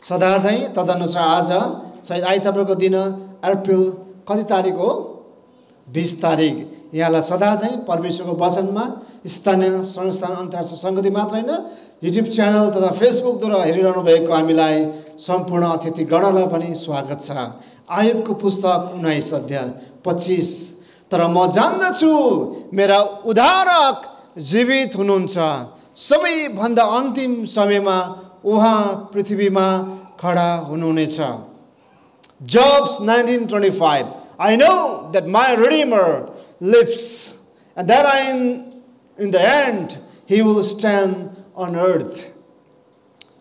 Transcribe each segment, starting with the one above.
सदा चाहिँ तदनुसार आज सायद आइतबारको दिन अप्रिल कति तारिक हो 20 तारिक यहाँलाई सदा चाहिँ परमेश्वरको वचनमा स्थानीय संस्थान अन्तर्राष्ट्रिय सङ्गति मात्र होइन युट्युब च्यानल तथा फेसबुकद्वारा हेरिरहनु भएको हामीलाई सम्पूर्ण अतिथि गणलाई पनि स्वागत छ। आयुबको पुस्तक 19 अध्याय 25 तर म जान्दछु मेरा उद्धारक जीवित हुनुहुन्छ, सबैभन्दा अन्तिम समयमा उहाँ पृथ्वीमा खडा हुनुहुनेछ। Jobs 19:25 I know that my Redeemer lives and that in the end he will stand on earth.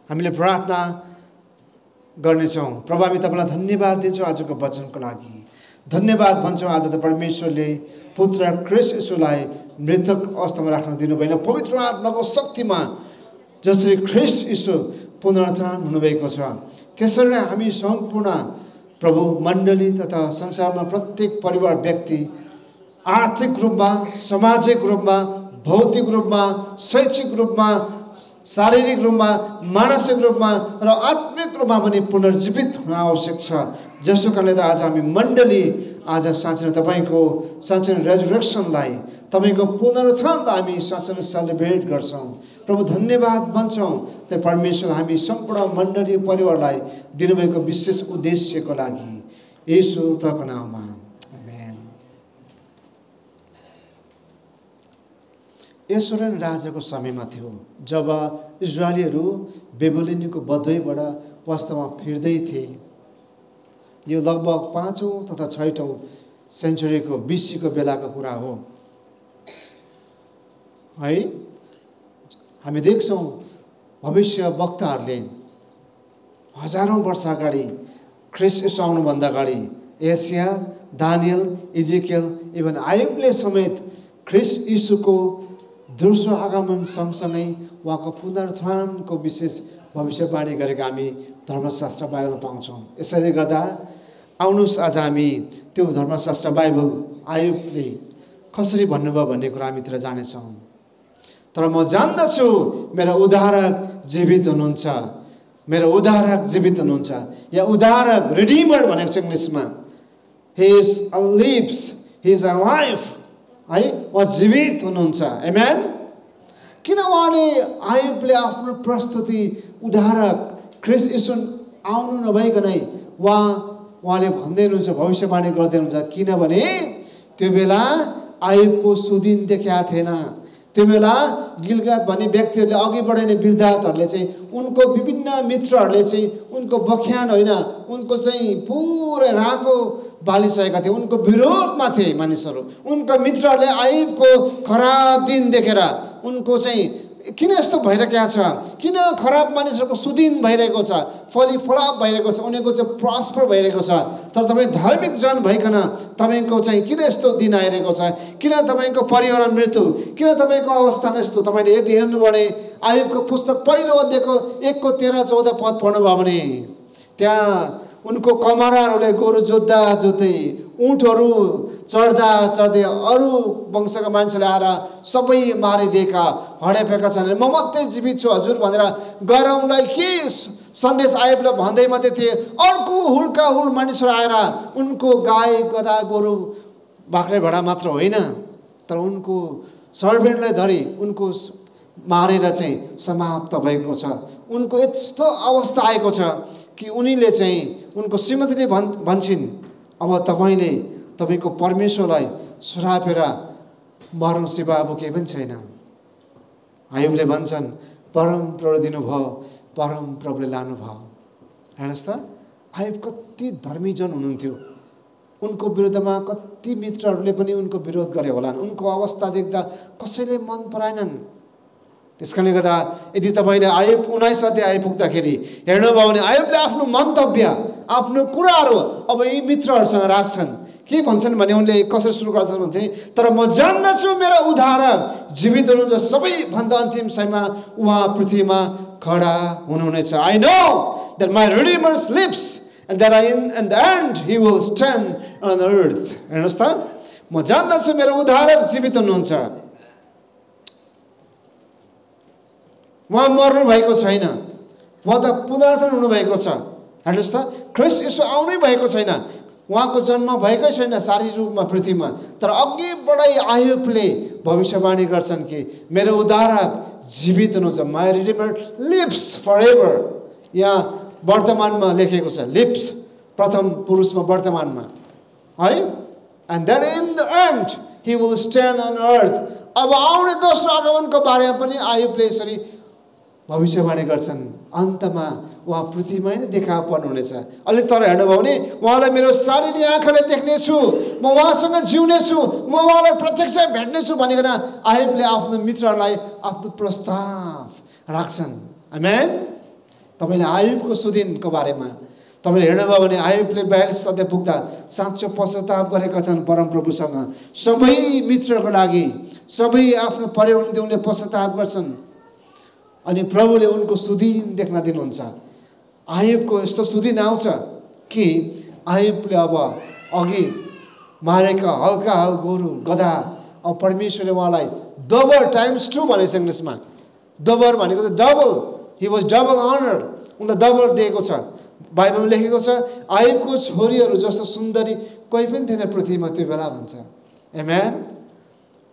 हामीले प्रार्थना गर्नेछौँ। प्रभु हामी तपाईलाई धन्यवाद दिन्छौँ आजको वचनको लागि। धन्यवाद भन्छौँ आज त परमेश्वरले पुत्र ख्रीष्ट येशूलाई मृतक अवस्थामा राख्न दिनुभएन, पवित्र आत्माको शक्तिमा जसरी ख्रीष्ट येशू पुनरुत्थान हुनुभएको छ त्यसरी नै हामी सम्पूर्ण प्रभु मण्डली तथा संसारमा प्रत्येक परिवार व्यक्ति आर्थिक रूपमा, सामाजिक रूपमा, भौतिक रूपमा, शैक्षिक रूपमा, शारीरिक रूपमा, मानसिक रूपमा र आत्मिक रूपमा पनि पुनर्जीवित हुन आवश्यक छ। जसको कारणले त आज हामी मण्डली आज साँच्चै तपाईको साँच्चै रेजरेक्सनलाई, तपाईको पुनरुत्थानलाई हामी साँच्चै सेलिब्रेट गर्छौँ। प्रभु धन्यवाद भन्छौँ त्यो परमेश्वर हामी सम्पूर्ण मण्डली परिवारलाई दिनुभएको विशेष उद्देश्यको लागि येशू प्रभुको नाममा आमेन। एसोरेन राजाको समयमा थियो जब इजरायलीहरू बेबिलोनियनको बधैबाट वास्तवमा फिर्दै थिए। यो लगभग 5औं तथा 6औं सेन्चुरीको बीसीको बेलाको कुरा हो है। हामी देख्छौँ भविष्य वक्ताहरूले हजारौं वर्ष अगाडि ख्रीष्ट येशू आउनुभन्दा अगाडि एशिया, दानियल, इजेकियल, इभन आयुबले समेत ख्रीष्ट येशूको दोस्रो आगमन सँगसँगै उहाँको पुनरुत्थानको विशेष भविष्यवाणी गरेका हामी धर्मशास्त्र बाइबलमा पाउँछौँ। यसैले गर्दा आउनुहोस् आज हामी त्यो धर्मशास्त्र बाइबल आयुबले कसरी भन्नुभयो भन्ने कुरा हामीतिर जानेछौँ। तर म जान्दछु मेरो उद्धारक जीवित हुनुहुन्छ, मेरो उद्धारक जीवित हुनुहुन्छ। या उद्धारक रिडिमर भनेको छ इङ्ग्लिसमा। He is lives, he is alive है, उहाँ जीवित हुनुहुन्छ। आमेन। किन उहाँले आयुबले आफ्नो प्रस्तुति उद्धारक ख्रीष्ट येशू आउनु नभइकनै उहाँले भन्दै हुनुहुन्छ, भविष्यवाणी गर्दै हुनुहुन्छ। किनभने त्यो बेला आयुबको सुदिन देखाएको थिएन। त्यो बेला गिलगाद भन्ने व्यक्तिहरूले अघि बढाउने बिरदातहरूले चाहिँ उनको विभिन्न मित्रहरूले चाहिँ उनको बख्यान होइन, उनको चाहिँ पुरै राको बालिसकेका थिए। उनको विरोधमा थिए मानिसहरू। उनका मित्रहरूले आयुबको खराब दिन देखेर उनको चाहिँ किन यस्तो भइरहेको छ, किन खराब मानिसहरूको सुदिन भइरहेको छ, फलिफलाप भइरहेको छ, उनीहरूको चाहिँ प्रस्पर भइरहेको छ, तर तपाईँ धार्मिक जन भइकन तपाईँको चाहिँ किन यस्तो दिन आइरहेको छ, किन तपाईँको परिवार मृत्यु, किन तपाईँको अवस्थामा यस्तो। तपाईँले यदि हेर्नु भने आयुबको पुस्तक पहिलो अध्यायको 1:13-14 पद पढ्नुभयो भने त्यहाँ उनको कमराहरूले गोरु जोत्दा जोत्दै, ऊँटहरू चढ्दा चढ्दै अरू वंशका मान्छेले आएर सबै मारिदिएका हडेपेका छन्। म मात्रै जीवित छु हजुर भनेर गराउँलाई के सन्देश आयुबले भन्दै मात्रै थिए। अर्को हुल्का हुल मानिसहरू आएर उनको गाई गधा गोरु बाख्रे भेडा मात्र होइन तर उनको सर्भेन्टलाई धरी उनको मारेर चाहिँ समाप्त भएको छ। उनको यस्तो अवस्था आएको छ कि उनीले चाहिँ उनको श्रीमतीले भन्छन् अब तपाईँले तपाईँको परमेश्वरलाई श्रापेर मर्नु सिवा अब केही पनि छैन। आयुबले भन्छन् परम प्रभु दिनुभयो, परम प्रभुले लानुभयो। हेर्नुहोस् त आयुब कति धर्मीजन हुनुहुन्थ्यो। उनको विरुद्धमा कति मित्रहरूले पनि उनको विरोध गरे होलान्। उनको अवस्था देख्दा कसैले मन पराएनन्। त्यसकारणले गर्दा यदि तपाईँले आयुब 19 अध्याय आइपुग्दाखेरि हेर्नुभयो भने आयुबले आफ्नो मन्तव्य, आफ्नो कुराहरू अब यी मित्रहरूसँग राख्छन्। के भन्छन् भने उनले कसरी सुरु गर्छन् भन्छ, तर म जान्दछु मेरो उद्धारक जीवित हुनुहुन्छ, सबैभन्दा अन्तिम समयमा उहाँ पृथ्वीमा खडा हुनुहुनेछ। I know that my Redeemer lives and that in the end he will stand on the earth. हेर्नुहोस् त, म जान्दछु मेरो उद्धारक जीवित हुनुहुन्छ, उहाँ मर्नु भएको छैन। उहाँ त पुनरुत्थान हुनुभएको छ। हेर्नुहोस् त, ख्रीष्ट येशू आउनै भएको छैन, उहाँको जन्म भएकै छैन शारीरिक रूपमा पृथ्वीमा। तर अघिबाटै आयुबले भविष्यवाणी गर्छन् कि मेरो उद्धारक जीवित हुनुहुन्छ। My redeemer lives forever. यहाँ वर्तमानमा लेखेको छ, लिप्स प्रथम पुरुषमा वर्तमानमा है। And then in the end he will stand on earth. अब आउने दोस्रो आगमनको बारेमा पनि आयुबले यसरी भविष्यवाणी गर्छन्, अन्तमा उहाँ पृथ्वीमै नै देखा पर्नुहुनेछ। अलि तर हेर्नुभयो भने उहाँलाई मेरो शारीरिक आँखाले देख्नेछु, म उहाँसँग जिउनेछु, म उहाँलाई प्रत्यक्ष भेट्नेछु भनिकन आयुबले आफ्नो मित्रहरूलाई आफ्नो प्रस्ताव राख्छन्। आमेन। तपाईँले आयुबको सुदिनको बारेमा तपाईँले हेर्नुभयो भने आयुबले 42 अध्याय पुग्दा साँचो पश्चाताप गरेका छन् परमप्रभुसँग। सबै मित्रको लागि, सबै आफ्नो पर्यावरण उनले पश्चाताप गर्छन् अनि प्रभुले उनको सुदिन देख्न दिनुहुन्छ। आयुबको यस्तो सुदिन आउँछ कि आयुबले अब अघि मारेका हल्का हल गोरु गधा, अब परमेश्वरले उहाँलाई डबल टाइम्स 2 भनेको इङ्ग्लिसमा। डबल भनेको चाहिँ double, he was double honour, उनलाई डबल दिएको छ। बाइबलमा लेखेको छ आयुबको छोरीहरू जस्तो सुन्दरी कोही पनि थिएन पृथ्वीमा त्यो बेला भन्छ। आमेन।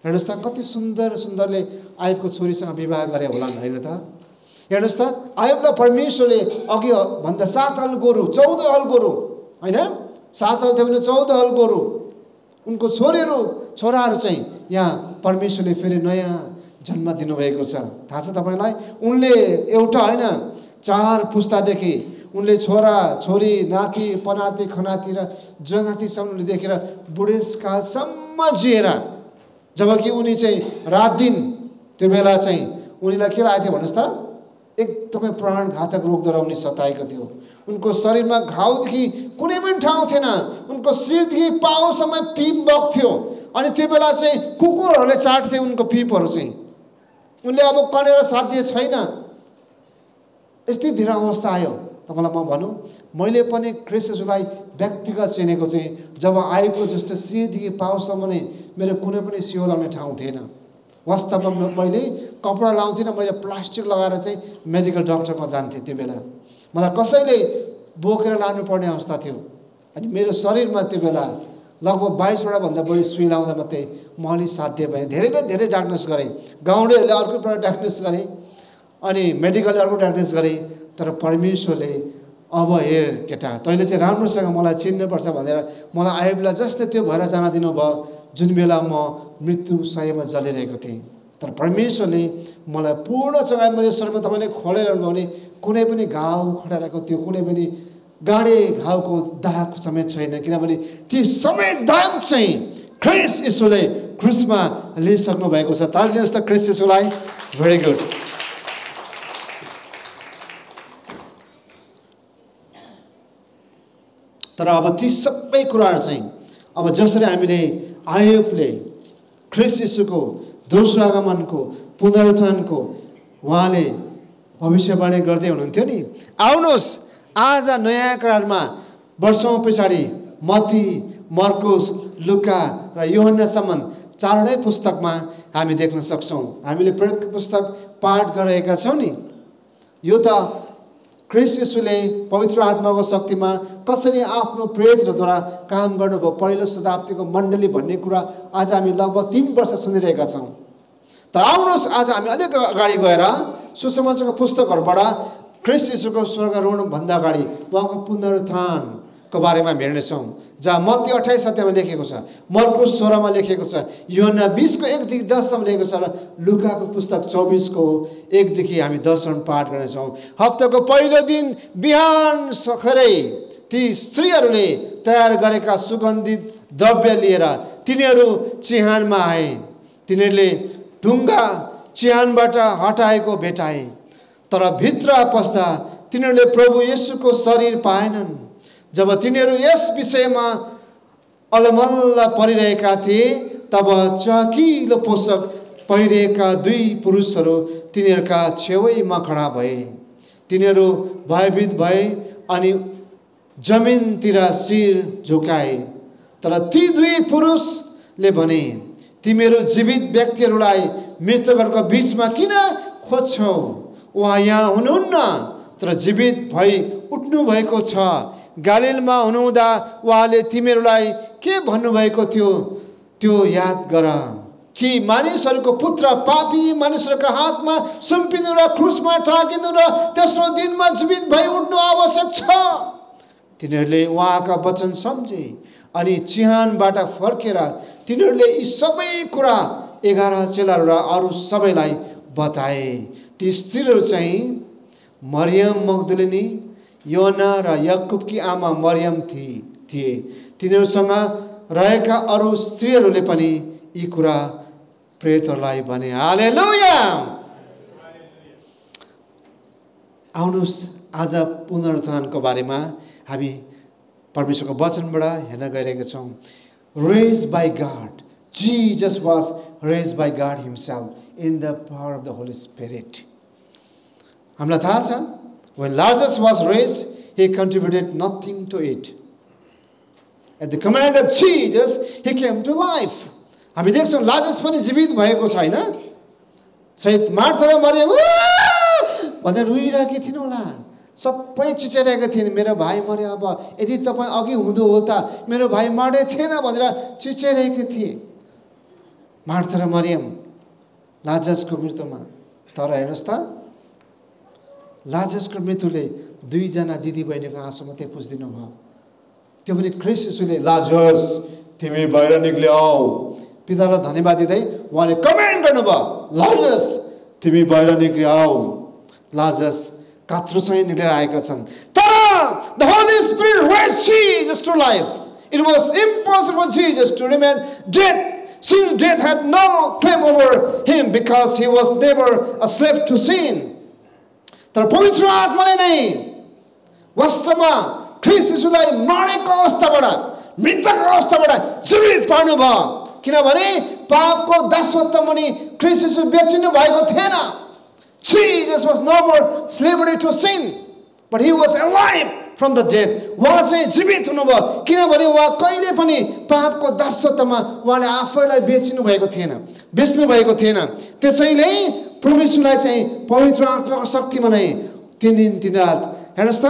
हेर्नुहोस् त, कति सुन्दर सुन्दरले आयुबको छोरीसँग विवाह गरे होला होइन त। हेर्नुहोस् त, आयुबलाई परमेश्वरले अघि भन्दा 7 हल गोरु, 14 हल गोरु होइन, 7 हल थियो भने 14 हल गोरु, उनको छोराहरू चाहिँ यहाँ परमेश्वरले फेरि नयाँ जन्म दिनुभएको छ। थाहा छ तपाईँलाई, उनले एउटा होइन 4 पुस्तादेखि उनले छोरा छोरी नाति पनाति खनाति र जनातिसम्म देखेर बुढेसकालसम्म जिएर, जबकि उनी चाहिँ रात दिन त्यो बेला चाहिँ उनीलाई के लागेको थियो भन्नुहोस् त, एकदमै प्राणघातक रोगद्वारा उनी सताएको थियो। उनको शरीरमा घाउदेखि कुनै पनि ठाउँ थिएन, उनको शिरदेखि पाउसम्म पिप बग्थ्यो अनि त्यो बेला चाहिँ कुकुरहरूले चाट्थे उनको पिपहरू चाहिँ। उनले अब कनेर साध्य छैन, यस्तै धेरै अवस्था आयो। तपाईँलाई म भनौँ, मैले पनि ख्रीष्ट येशूलाई व्यक्तिगत चिनेको चाहिँ जब आयुबको जस्तो शिरदेखि पाउसम्म नै मेरो कुनै पनि सियो लाउने ठाउँ थिएन। वास्तवमा मैले कपडा लाउँथिनँ, मैले प्लास्टिक लगाएर चाहिँ मेडिकल डक्टरमा जान्थेँ। त्यो बेला मलाई कसैले बोकेर लानुपर्ने अवस्था थियो अनि मेरो शरीरमा त्यो बेला लगभग 22वटा भन्दा बढी सुई लाउँदा मात्रै म अलि साध्य भएँ। धेरै नै धेरै डायग्नोस गरेँ, गाउँलेहरूले अर्को प्रकार डायग्नोस गरेँ अनि मेडिकलले अर्को डायग्नोस गरेँ। तर परमेश्वरले अब हेर केटा, तैँले चाहिँ राम्रोसँग मलाई चिन्नुपर्छ भनेर मलाई आयुबलाई जस्तै त्यो भएर जान दिनुभयो जुन बेला म मृत्यु शय्यामा जलिरहेको थिएँ। तर परमेश्वरले मलाई पूर्ण चङ्गाइ मैले शरीरमा तपाईँले खोलेर भने कुनै पनि घाउ खटाएको त्यो कुनै पनि गाडे घाउको दाग समेत छैन, किनभने ती सबै दाग चाहिँ ख्रीष्ट येशूले क्रुसमा लिइसक्नु भएको छ। ताली दिनुहोस् त ख्रीष्ट येशूलाई। Very good. तर अब ती सबै कुराहरू चाहिँ अब जसरी हामीले आयुबले ख्रीष्ट येशूको दोस्रो आगमनको पुनरुत्थानको उहाँले भविष्यवाणी गर्दै हुनुहुन्थ्यो नि। आउनुहोस् आज नयाँ करारमा वर्षौँ पछाडि मत्ती, मर्कुस, लुका र यूहन्नासम्म 4वटै पुस्तकमा हामी देख्न सक्छौँ। हामीले प्रेरित पुस्तक पाठ गरिरहेका छौँ नि। यो त ख्रीष्ट येशूले पवित्र आत्माको शक्तिमा कसरी आफ्नो प्रेरितहरूद्वारा काम गर्नुभयो, पहिलो शताब्दीको मण्डली भन्ने कुरा आज हामी लगभग 3 वर्ष सुनिरहेका छौँ। तर आउनुहोस् आज हामी अलिक अगाडि गएर सुसमाचारको पुस्तकहरूबाट ख्रीष्ट येशूको स्वर्गारोहणभन्दा अगाडि उहाँको पुनरुत्थानको बारेमा हेर्नेछौँ। जहाँ मत्ती 28 अध्यायमा लेखेको छ, मर्कुस 16 मा लेखेको छ, यूहन्ना 20 को 1 देखि 10 सम्म लेखेको छ र लुकाको पुस्तक 24 को 1 देखि हामी 10 सम्म पाठ गर्नेछौँ। हप्ताको पहिलो दिन बिहान सखरै ती स्त्रीहरूले तयार गरेका सुगन्धित द्रव्य लिएर तिनीहरू चिहानमा आए। तिनीहरूले ढुङ्गा चिहानबाट हटाएको भेटाए, तर भित्र पस्दा तिनीहरूले प्रभु येशूको शरीर पाएनन्। जब तिनीहरू यस विषयमा अलमल्ल परिरहेका थिए तब चकिलो पोषक पहिरेका 2 पुरुषहरू तिनीहरूका छेउमा खडा भए। तिनीहरू भयभीत भए अनि जमिनतिर शिर झुकाए। तर ती 2 पुरुषले भने, तिमीहरू जीवित व्यक्तिहरूलाई मृतकहरूको बीचमा किन खोज्छौ? उहाँ यहाँ हुनुहुन्न, तर जीवित भई उठ्नु भएको छ। गालिलमा हुनुहुँदा उहाँले तिमीहरूलाई के भन्नुभएको थियो त्यो याद गर कि मानिसहरूको पुत्र पापी मानिसहरूका हातमा सुम्पिनु र क्रुसमा टाँगिनु र तेस्रो दिनमा जीवित भई उठ्नु आवश्यक छ। तिनीहरूले उहाँका वचन सम्झे अनि चिहानबाट फर्केर तिनीहरूले यी सबै कुरा 11 चेलाहरू र अरू सबैलाई बताए। ती स्त्रीहरू चाहिँ मरियम मग्दलिनी, योना र याकुबकी आमा मरियम थिए। तिनीहरूसँग रहेका अरू स्त्रीहरूले पनि यी कुरा प्रेतहरूलाई भने। हालेलुया। आउनुहोस् आज पुनरुत्थानको बारेमा हामी परमेश्वरको वचनबाट हेर्न गइरहेका छौँ। Raised by God. Jesus was raised by God himself in the power of the Holy Spirit. हामीलाई थाहा छ, when Lazarus was raised, he contributed nothing to it. At the command of Jesus, he came to life. हामी देख्छौँ Lazarus पनि जीवित भएको छैन। सहित मार्था र मरियम भनेर रोइरहेकी थिइन् होला। सबै चिच्याइरहेका थिइन्, मेरो भाइ मर्यो, अब यदि तपाईँ अघि हुँदो हो त मेरो भाइ मर्दै थिएन भनेर चिच्याइरहेकी थिए मार्था र मरियम लाजरसको मृत्युमा। तर हेर्नुहोस् त, लाजरसको मृत्युले 2 जना दिदीबहिनीको आँसु मात्रै पुछिदिनु भयो। त्यो पनि ख्रीष्ट येशूले लाजरस तिमी बाहिर निक्ले आऊ। पितालाई धन्यवाद दिँदै उहाँले कमेन्ट गर्नुभयो, लाजरस तिमी बाहिर निक्ले आऊ। लाजरस कात्रोसँग निक्लेर आएका छन्। तर the Holy Spirit raised Jesus to life. It was impossible for Jesus to remain dead, since death had no claim over him because he was never a slave to sin. तर पवित्र आत्माले नै वास्तवमा ख्रीष्ट येशूलाई मरेको अवस्थाबाट, मृतकको अवस्थाबाट जीवित पार्नुभयो। किनभने पापको दासत्व मुनि ख्रीष्ट येशू बेचिनु भएको थिएन। Jesus was no more slavery to sin, but he was alive from the dead. उहाँ चाहिँ जीवित हुनुभयो किनभने उहाँ कहिले पनि पापको दासत्वमा उहाँले आफैलाई बेच्नु भएको थिएन, बेच्नु भएको थिएन। त्यसैले प्रभु येशूलाई चाहिँ पवित्र आत्माको शक्तिमा नै 3 दिन 3 रात, हेर्नुहोस् त,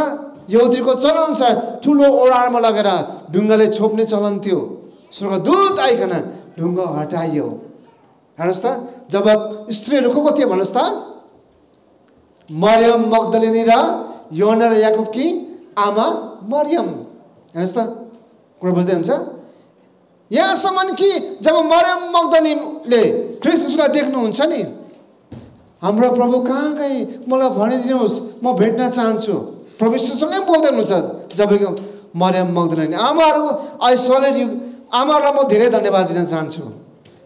यहुदीको चलन छ ठुलो ओडारमा लगेर ढुङ्गाले छोप्ने चलन थियो। स्वर्गदूत आइकन ढुङ्गा हटाइयो। हेर्नुहोस् त, जब स्त्रीहरू को थिए भन्नुहोस् त, मरियम मग्दलिनी र योना र याकुबकी आमा मरियम। हेर्नुहोस् त, कुरा बुझ्दै हुन्छ। यहाँसम्म कि जब मरियम मग्दलिनीले ख्रीष्ट येशूलाई देख्नुहुन्छ नि, हाम्रो प्रभु कहाँ गए मलाई भनिदिनुहोस्, म भेट्न चाहन्छु। प्रभु येशूसँगै बोल्दै हुनुहुन्छ। जब मरियम मग्दलिनी आमाहरू, आई सलेट यु, आमाहरूलाई म धेरै धन्यवाद दिन चाहन्छु।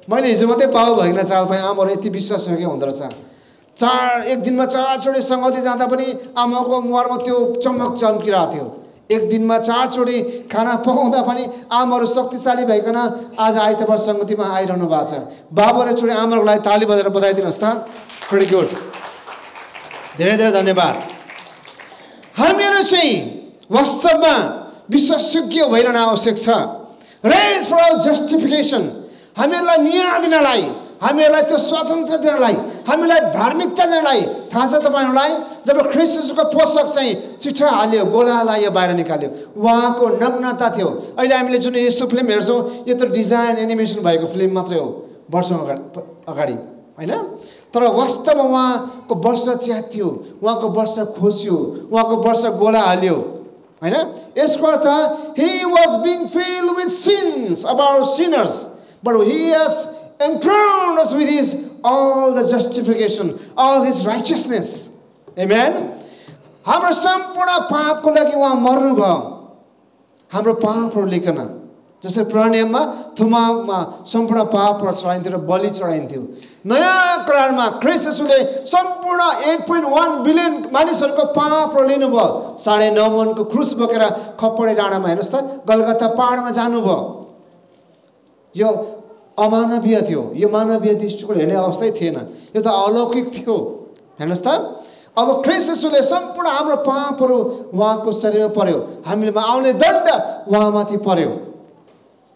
मैले हिजो मात्रै पाउ भएन चाल पाएँ। आमाहरू यति विश्वासयोग्य हुँदो रहेछ। एक दिनमा 4 चोटि सङ्गति जाँदा पनि आमाको मुहारमा त्यो चमक चम्किरहेको थियो। एक दिनमा 4 चोटि खाना पकाउँदा पनि आमाहरू शक्तिशाली भइकन आज आइतबार सङ्गतिमा आइरहनु भएको छ। बाबुले छोडी आमाहरूको लागि ताली बजाएर बधाइदिनुहोस् त। भेरी गुड, धेरै धेरै धन्यवाद। हामीहरू चाहिँ वास्तवमा विश्वासयोग्य भइरहन आवश्यक छ। रेज फर जस्टिफिकेसन, हामीहरूलाई न्याय दिनलाई, हामीहरूलाई त्यो स्वतन्त्र दिनलाई, हामीलाई धार्मिकता दिनलाई। थाहा छ तपाईँहरूलाई, जब ख्रीष्ट येशूको पोसाक चाहिँ चिठा हाल्यो, गोलालाई यो बाहिर निकाल्यो, उहाँको नग्नता थियो। अहिले हामीले जुन यसो फिल्म हेर्छौँ, यो त डिजाइन एनिमेसन भएको फिल्म मात्रै हो वर्षौँ अगाडि, होइन? तर वास्तवमा उहाँको वर्ष च्यातियो, उहाँको वर्ष खोस्यो, उहाँको वर्ष गोला हाल्यो, होइन? यसको अर्थ he was being filled with sins of our sinners, but he has enthroned us with his all the justification, all his righteousness. Amen. हाम्रो सम्पूर्ण पापको लागि उहाँ मर्नुभयो। हाम्रो पापहरू लिकन, जस्तै पुरानो थुमामा सम्पूर्ण पापहरू चढाइन्थ्यो र बलि चढाइन्थ्यो। नयाँ करारमा ख्रीष्ट येशूले सम्पूर्ण 1.1 बिलियन मानिसहरूको पापहरू लिनुभयो। 9.5 मनको क्रुस बोकेर खप्पडे डाँडामा, हेर्नुहोस् त, गलगथा पहाडमा जानुभयो। यो अमानवीय थियो, यो मानवीय दृष्टिकोण हेर्ने अवस्थै थिएन, यो त अलौकिक थियो। हेर्नुहोस् त, अब ख्रीष्ट येशूले सम्पूर्ण हाम्रो पापहरू उहाँको शरीरमा पर्यो, हामीमा आउने दण्ड उहाँमाथि पर्यो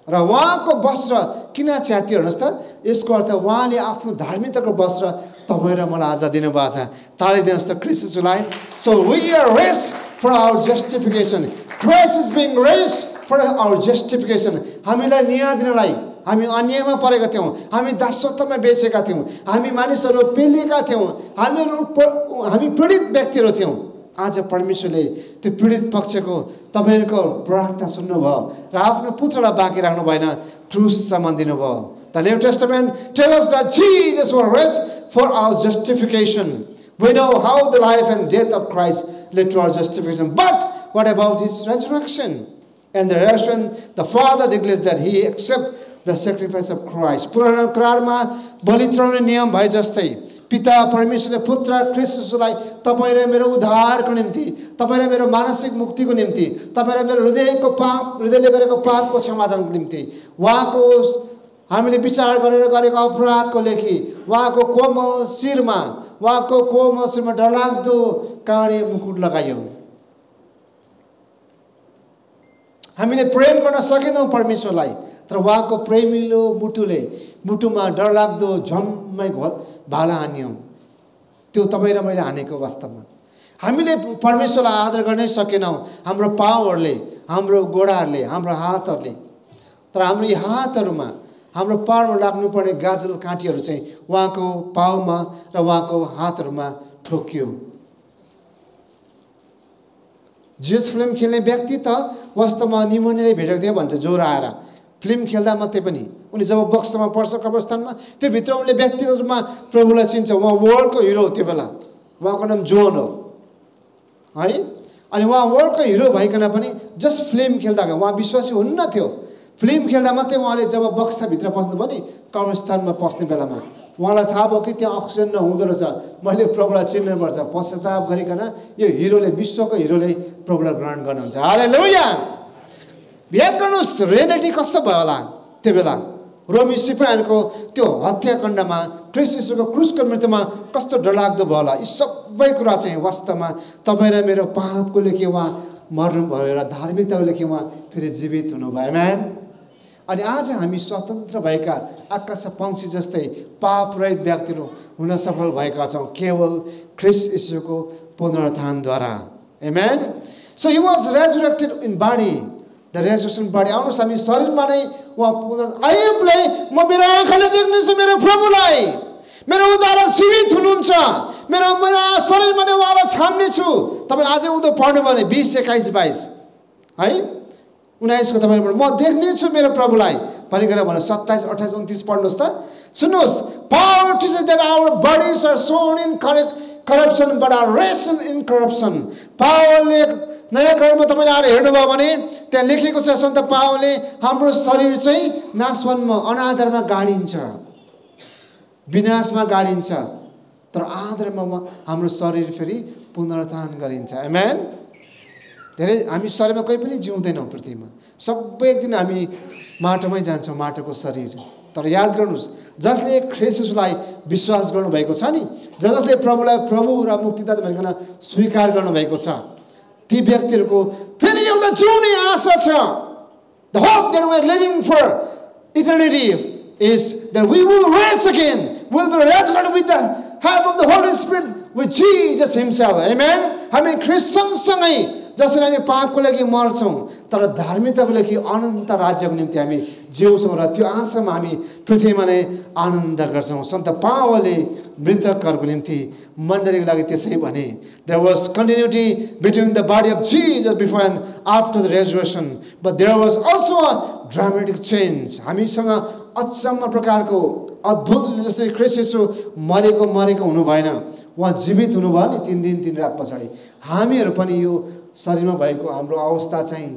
र उहाँको वस्त्र किन च्यातियो? हेर्नुहोस् त, यसको अर्थ उहाँले आफ्नो धार्मिकताको वस्त्र तपाईँ र मलाई आज दिनुभएको छ। तालिदिनुहोस् त ख्रीष्ट येशूलाई। So we are raised for our justification. Christ is being raised for our justification. हामीलाई न्याय दिनलाई हामी अन्यायमा परेका थियौँ, हामी दासत्वमा बेचेका थियौँ, हामी मानिसहरू पेलिएका थियौँ, हामी पीडित व्यक्तिहरू थियौँ। आज परमेश्वरले त्यो पीडित पक्षको तपाईँहरूको प्रार्थना सुन्नुभयो र आफ्नो पुत्रलाई बाँकी राख्नु भएन, क्रुससम्म दिनुभयो। The New Testament tells us that Jesus was raised for our justification. We know how the life and death of Christ led to our justification. But what about his resurrection? And the resurrection, the Father declares that he accepts the sacrifice of Christ. पुरानो करारमा बलि चढाउने नियम भए जस्तै पिता परमेश्वरले पुत्र ख्रीष्ट येशूलाई तपाईँ र मेरो उद्धारको निम्ति, तपाईँ र मेरो मानसिक मुक्तिको निम्ति, तपाईँ र मेरो हृदयले गरेको पापको क्षमादानको निम्ति उहाँको हामीले विचार गरेर गरेको अपराधको लेखी उहाँको कोमल शिरमा डरलाग्दो काँडे मुकुट लगाइयो। हामीले प्रेम गर्न सकेनौँ परमेश्वरलाई, तर उहाँको प्रेमिलो मुटुमा डरलाग्दो झम्मै भाला हान्यौँ। त्यो तपाईँ र मैले हानेको वास्तवमा हामीले परमेश्वरलाई आदर गर्नै सकेनौँ, हाम्रो पाउहरूले, हाम्रो गोडाहरूले, हाम्रो हातहरूले। तर हाम्रो यी हातहरूमा, हाम्रो पाउमा लाग्नुपर्ने गाजल काँटीहरू चाहिँ उहाँको पाउमा र उहाँको हातहरूमा ठोकियो। जियोस फिल्म खेल्ने व्यक्ति त वास्तवमा निमोनियाले भेटेको थियो भन्छ, ज्वरो आएर। फिल्म खेल्दा मात्रै पनि उनी जब बक्समा पर्छ कब्रस्तानमा, त्यो भित्र उनले व्यक्तिगत रूपमा प्रभुलाई चिन्छ। उहाँ वर्ल्डको हिरो हो, त्यो बेला उहाँको नाम जोन हो है। अनि उहाँ वर्ल्डको हिरो भइकन पनि जस्ट फिल्म खेल्दा उहाँ विश्वासी हुन्न थियो। फिल्म खेल्दा मात्रै उहाँले जब बक्साभित्र पस्नुभयो नि, कब्रस्तानमा पस्ने बेलामा उहाँलाई थाहा भयो कि त्यहाँ अक्सिजन नहुँदो रहेछ, मैले प्रभुलाई चिन्नुपर्छ। पश्चाताप गरिकन यो हिरोले, विश्वको हिरोले प्रभुलाई ग्रहण गर्नुहुन्छ। हालेलुया। याद गर्नुहोस् रियालिटी कस्तो भयो होला त्यो बेला। रोमी सिपाहीहरूको त्यो हत्याकाण्डमा ख्रीष्ट येशूको क्रुसको मृत्युमा कस्तो डरलाग्दो भयो होला। यी सबै कुरा चाहिँ वास्तवमा तपाईँ र मेरो पापको लेखी उहाँ मर्नुभयो र धार्मिकताको लेखी उहाँ फेरि जीवित हुनुभयो। आमेन। अनि आज हामी स्वतन्त्र भएका आकाश पंक्षी जस्तै पापरहित व्यक्तिहरू हुन सफल भएका छौँ केवल ख्रीष्ट येशूको पुनरुत्थानद्वारा। Amen. So he was resurrected in body, the resurrection body. आउनुहोस् हामी शरीरमा नै उहाँ आइएमलाई म मेरो आँखाले देख्नेछु मेरो प्रभुलाई, मेरो उद्धारक जीवित हुनुहुन्छ, मेरो शरीरमा नै उहाँलाई छाम्नेछु। तपाईँ आजै उदो पढ्नु भने 20, 21, 22 है 19 को तपाईँ म देख्नेछु मेरो प्रभुलाई भनिकन भन्नु। 27, 28, 29 पढ्नुहोस् त। सुन्नुहोस्, Paul teaches that our bodies are sown in corruption but are raised in incorruption. पावलले नयाँ करारमा तपाईँले आएर हेर्नुभयो भने त्यहाँ लेखेको छ, सन्त पावलले हाम्रो शरीर चाहिँ नाशवनमा, अनादरमा गाडिन्छ, विनाशमा गाडिन्छ, तर आदरमा हाम्रो शरीर फेरि पुनरुत्थान गरिन्छ। आमेन। धेरै हामी शरीरमा कोही पनि जिउँदैनौँ पृथ्वीमा, सबै एक दिन हामी माटोमै जान्छौँ, माटोको शरीर। तर याद गर्नुहोस्, जसले ख्रीष्ट येशूलाई विश्वास गर्नुभएको छ नि, जसले प्रभुलाई प्रभु र मुक्तिदाता भनिकन स्वीकार गर्नुभएको छ, ती व्यक्तिहरूको फेरि एउटा जिउने आशा छ। The hope that we are living for eternity is that we will rise again, will be resurrected with the help of the Holy Spirit with Jesus himself. Amen. हामी ख्रीष्ट सँगसँगै जसरी हामी पापको लागि मर्छौँ तर धार्मिकताको लागि अनन्त राज्यको निम्ति हामी जिउँछौँ र त्यो आशामा हामी पृथ्वीमा नै आनन्द गर्छौँ। सन्त पावलले मृतकहरूको निम्ति मण्डलीको लागि त्यसै भने, there was continuity between the body of Jesus before and after the resurrection, but there was also a dramatic change. हामीसँग अचम्म प्रकारको अद्भुत, जसरी ख्रीष्ट येशू मरेको हुनु भएन, उहाँ जीवित हुनुभयो नि 3 दिन 3 रात पछाडि। हामीहरू पनि यो शरीरमा भएको हाम्रो अवस्था चाहिँ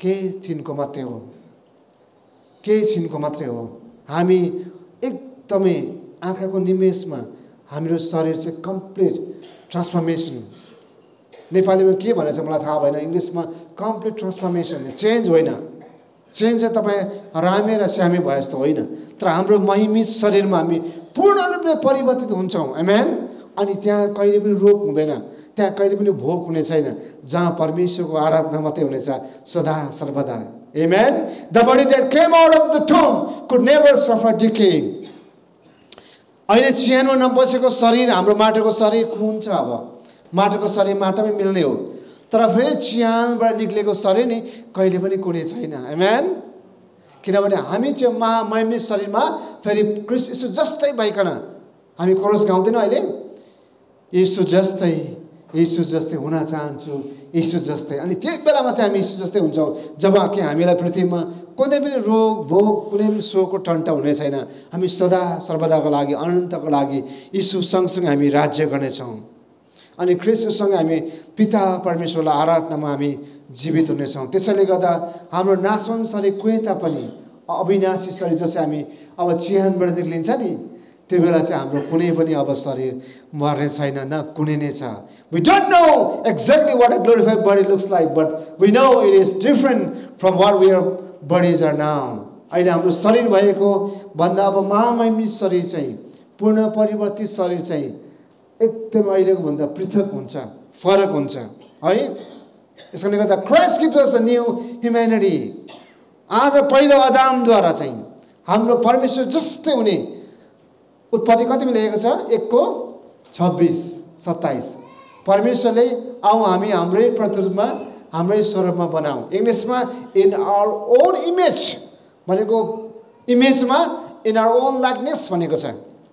केही छिनको मात्रै हो, केही छिनको मात्रै हो। हामी एकदमै आँखाको निमेषमा हाम्रो शरीर चाहिँ कम्प्लिट ट्रान्सफर्मेसन, नेपालीमा के भनेछ मलाई थाहा भएन, इङ्ग्लिसमा कम्प्लिट ट्रान्सफर्मेसन, चेन्ज होइन। चेन्ज चाहिँ तपाईँ रामे र श्यामे भए जस्तो होइन, तर हाम्रो महिमित शरीरमा हामी पूर्ण रूपले परिवर्तित हुन्छौँ। आमेन। अनि त्यहाँ कहिले पनि रोग हुँदैन, त्यहाँ कहिले पनि भोक हुने छैन, जहाँ परमेश्वरको आराधना मात्रै हुनेछ सदा सर्वदा। Amen. The body that came out of the tomb could never suffer decay. अहिले चिहानमा नबसेको शरीर हाम्रो माटोको शरीर कुन छ? अब माटोको शरीर माटोमै मिल्ने हो, तर फेरि चिहानबाट निक्लेको शरीर नि कहिले पनि कुनै छैन। आमेन। किनभने हामी चाहिँ महामहिमित शरीरमा फेरि क्रिस्ट यीशु जस्तै भइकन हामी कोरस गाउँदैनौँ अहिले, यीशु जस्तै हुन चाहन्छु, यीशु जस्तै। अनि त्यही बेला मात्रै हामी यीशु जस्तै हुन्छौँ जब कि हामीलाई पृथ्वीमा कुनै पनि रोग भोग कुनै पनि शोकको टन्टा हुने छैन। हामी सदा सर्वदाको लागि अनन्तको लागि यीशु सँगसँगै हामी राज्य गर्नेछौँ। अनि ख्रीष्टसँग हामी पिता परमेश्वरलाई आराधनामा हामी जीवित हुनेछौँ। त्यसैले गर्दा हाम्रो नाशवान शरीर कोही तापनि अविनाशी शरीर जसै हामी अब चिहानबाट निक्लिन्छ नि, त्यो बेला चाहिँ हाम्रो कुनै पनि अब शरीर मर्ने छैन, न कुनै नै छ। We don't know exactly what a glorified body looks like, but we know it is different from what our bodies are now. अहिले हाम्रो शरीर भएको भन्दा अब महामहिमित शरीर चाहिँ, पूर्ण परिवर्तित शरीर चाहिँ एकदम अहिलेको भन्दा पृथक हुन्छ, फरक हुन्छ है। यसले गर्दा Christ gives us a new humanity. आज पहिलो आदमद्वारा चाहिँ हाम्रो परमेश्वर जस्तै हुने उत्पत्ति कतिमा लेखेको छ? 1:26-27। परमेश्वरले आऊ हामी हाम्रै प्रतिरूपमा हाम्रै स्वरूपमा बनाऊ। इङ्ग्लिसमा इन आवर ओन इमेज भनेको इमेजमा इन आवर ओन लाइकनेस भनेको छ।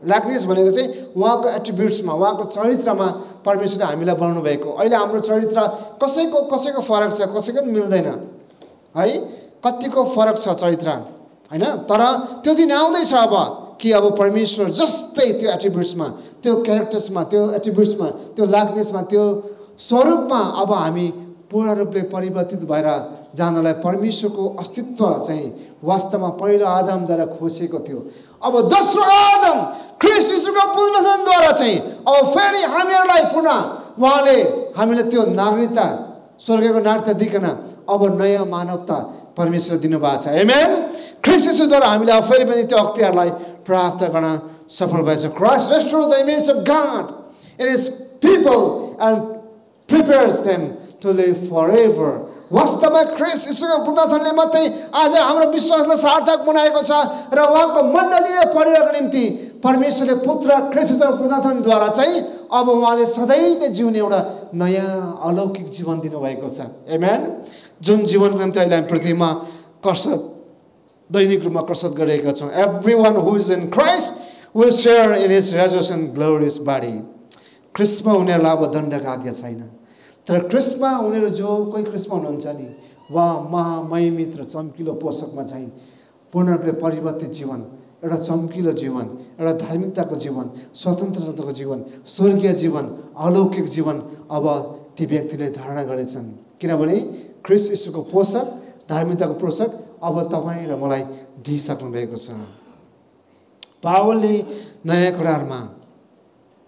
लाइकनेस भनेको चाहिँ उहाँको एट्रिब्युट्समा, उहाँको चरित्रमा परमेश्वरले हामीलाई बनाउनु भएको। अहिले हाम्रो चरित्र कसैको फरक छ, कसैको पनि मिल्दैन है। कतिको फरक छ चरित्र होइन, तर त्यो दिन आउँदैछ अब कि अब परमेश्वर जस्तै त्यो एट्रिब्युट्समा, त्यो क्यारेक्टर्समा, त्यो एट्रिब्युट्समा, त्यो लाइकनेसमा, त्यो स्वरूपमा अब हामी पूर्ण रूपले परिवर्तित भएर जानलाई परमेश्वरको अस्तित्व चाहिँ वास्तवमा पहिलो आदमद्वारा खोसेको थियो। अब दोस्रो आदम ख्रीष्ट यीशुको पुनरुत्थानद्वारा चाहिँ अब फेरि हामीहरूलाई पुनः उहाँले हामीलाई त्यो नागरिकता, स्वर्गको नागरिकता दिकन अब नयाँ मानवता परमेश्वर दिनुभएको छ। आमेन। ख्रीष्ट यीशुद्वारा हामीले अब फेरि पनि त्यो अख्तियारलाई प्राप्त गर्न सफल भएछ। Christ restores the image of God in his people and prepares them to live forever. वास्तवमा ख्रीष्ट यीशुको पुनरुत्थानले मात्रै आज हाम्रो विश्वासलाई सार्थक बनाएको छ र उहाँको मण्डलीय परिवारको निम्ति परमेश्वरले पुत्र ख्रीष्ट यीशुको पुनरुत्थानद्वारा चाहिँ अब उहाँले सधैँ नै जिउने एउटा नयाँ अलौकिक जीवन दिनुभएको छ। आमेन। जुन जीवनको निम्ति अहिले हामी पृथ्वीमा कसरत, दैनिक रूपमा कसरत गरिरहेका छौँ। Everyone who is in Christ will share in his resurrection glorious body. ख्रीष्टमा उनीहरूलाई अब दण्डको आज्ञा छैन, तर ख्रीष्टमा उनीहरू जो कोही ख्रीष्टमा हुनुहुन्छ नि, वा महामहिमित र चम्किलो पोषकमा चाहिँ पूर्ण रूपले परिवर्तित जीवन, एउटा चम्किलो जीवन, एउटा धार्मिकताको जीवन, स्वतन्त्रताको जीवन, स्वर्गीय जीवन, अलौकिक जीवन अब ती व्यक्तिले धारणा गरेछन्। किनभने ख्रीष्ट यीशुको पोषक, धार्मिकताको पोषक अब तपाईँ र मलाई दिइसक्नु भएको छ। पावलले नयाँ कुराहरूमा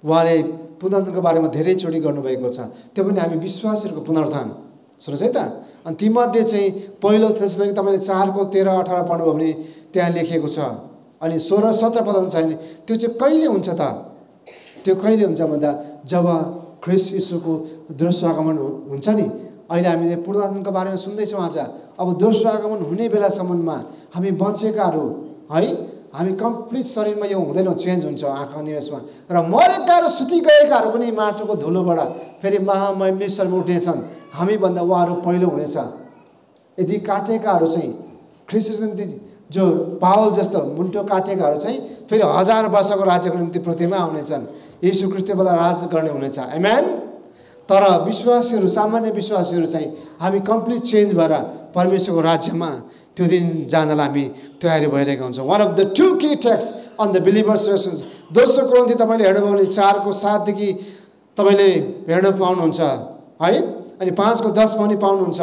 उहाँले पुनरुत्थानको बारेमा धेरैचोटि गर्नुभएको छ। त्यो पनि हामी विश्वासीहरूको पुनरुत्थान सुन्नुहोस् है त। अनि तीमध्ये चाहिँ पहिलो थेसलोनिके तपाईँले 4:13-18 पढ्नुभयो भने त्यहाँ लेखेको छ। अनि 16-17 पद छैन, त्यो चाहिँ कहिले हुन्छ त? त्यो कहिले हुन्छ भन्दा जब ख्रीष्ट यीशुको दोस्रो आगमन हुन्छ नि। अहिले हामीले पुनरुत्थानको बारेमा सुन्दैछौँ आज। अब दोस्रो आगमन हुने बेलासम्ममा हामी बचेकाहरू है, हामी कम्प्लिट शरीरमा यो हुँदैनौँ, चेन्ज हुन्छ आँखा निवेशमा। र मरेकाहरू सुति गएकाहरू पनि माटोको धुलोबाट फेरि महामहिमित शरीरमा उठ्नेछन्, हामीभन्दा उहाँहरू पहिलो हुनेछ। यदि काटेकाहरू चाहिँ ख्रीष्टको निम्ति जो पावल जस्तो मुन्टो काटेकाहरू चाहिँ फेरि 1000 वर्षको राज्यको निम्ति पृथ्वीमा आउनेछन्, यीशु ख्रीष्टबाट राज गर्ने हुनेछ। आमेन। तर विश्वासीहरू, सामान्य विश्वासीहरू चाहिँ हामी कम्प्लिट चेन्ज भएर परमेश्वरको राज्यमा त्यो दिन जानलाई हामी तयारी भइरहेका हुन्छौँ। One of the 2 key texts on the believers' resurrection, दोस्रो कोरिन्थी तपाईँले हेर्नुभयो भने 4:7 तपाईँले हेर्न पाउनुहुन्छ है। अनि 5:10 पनि पाउनुहुन्छ।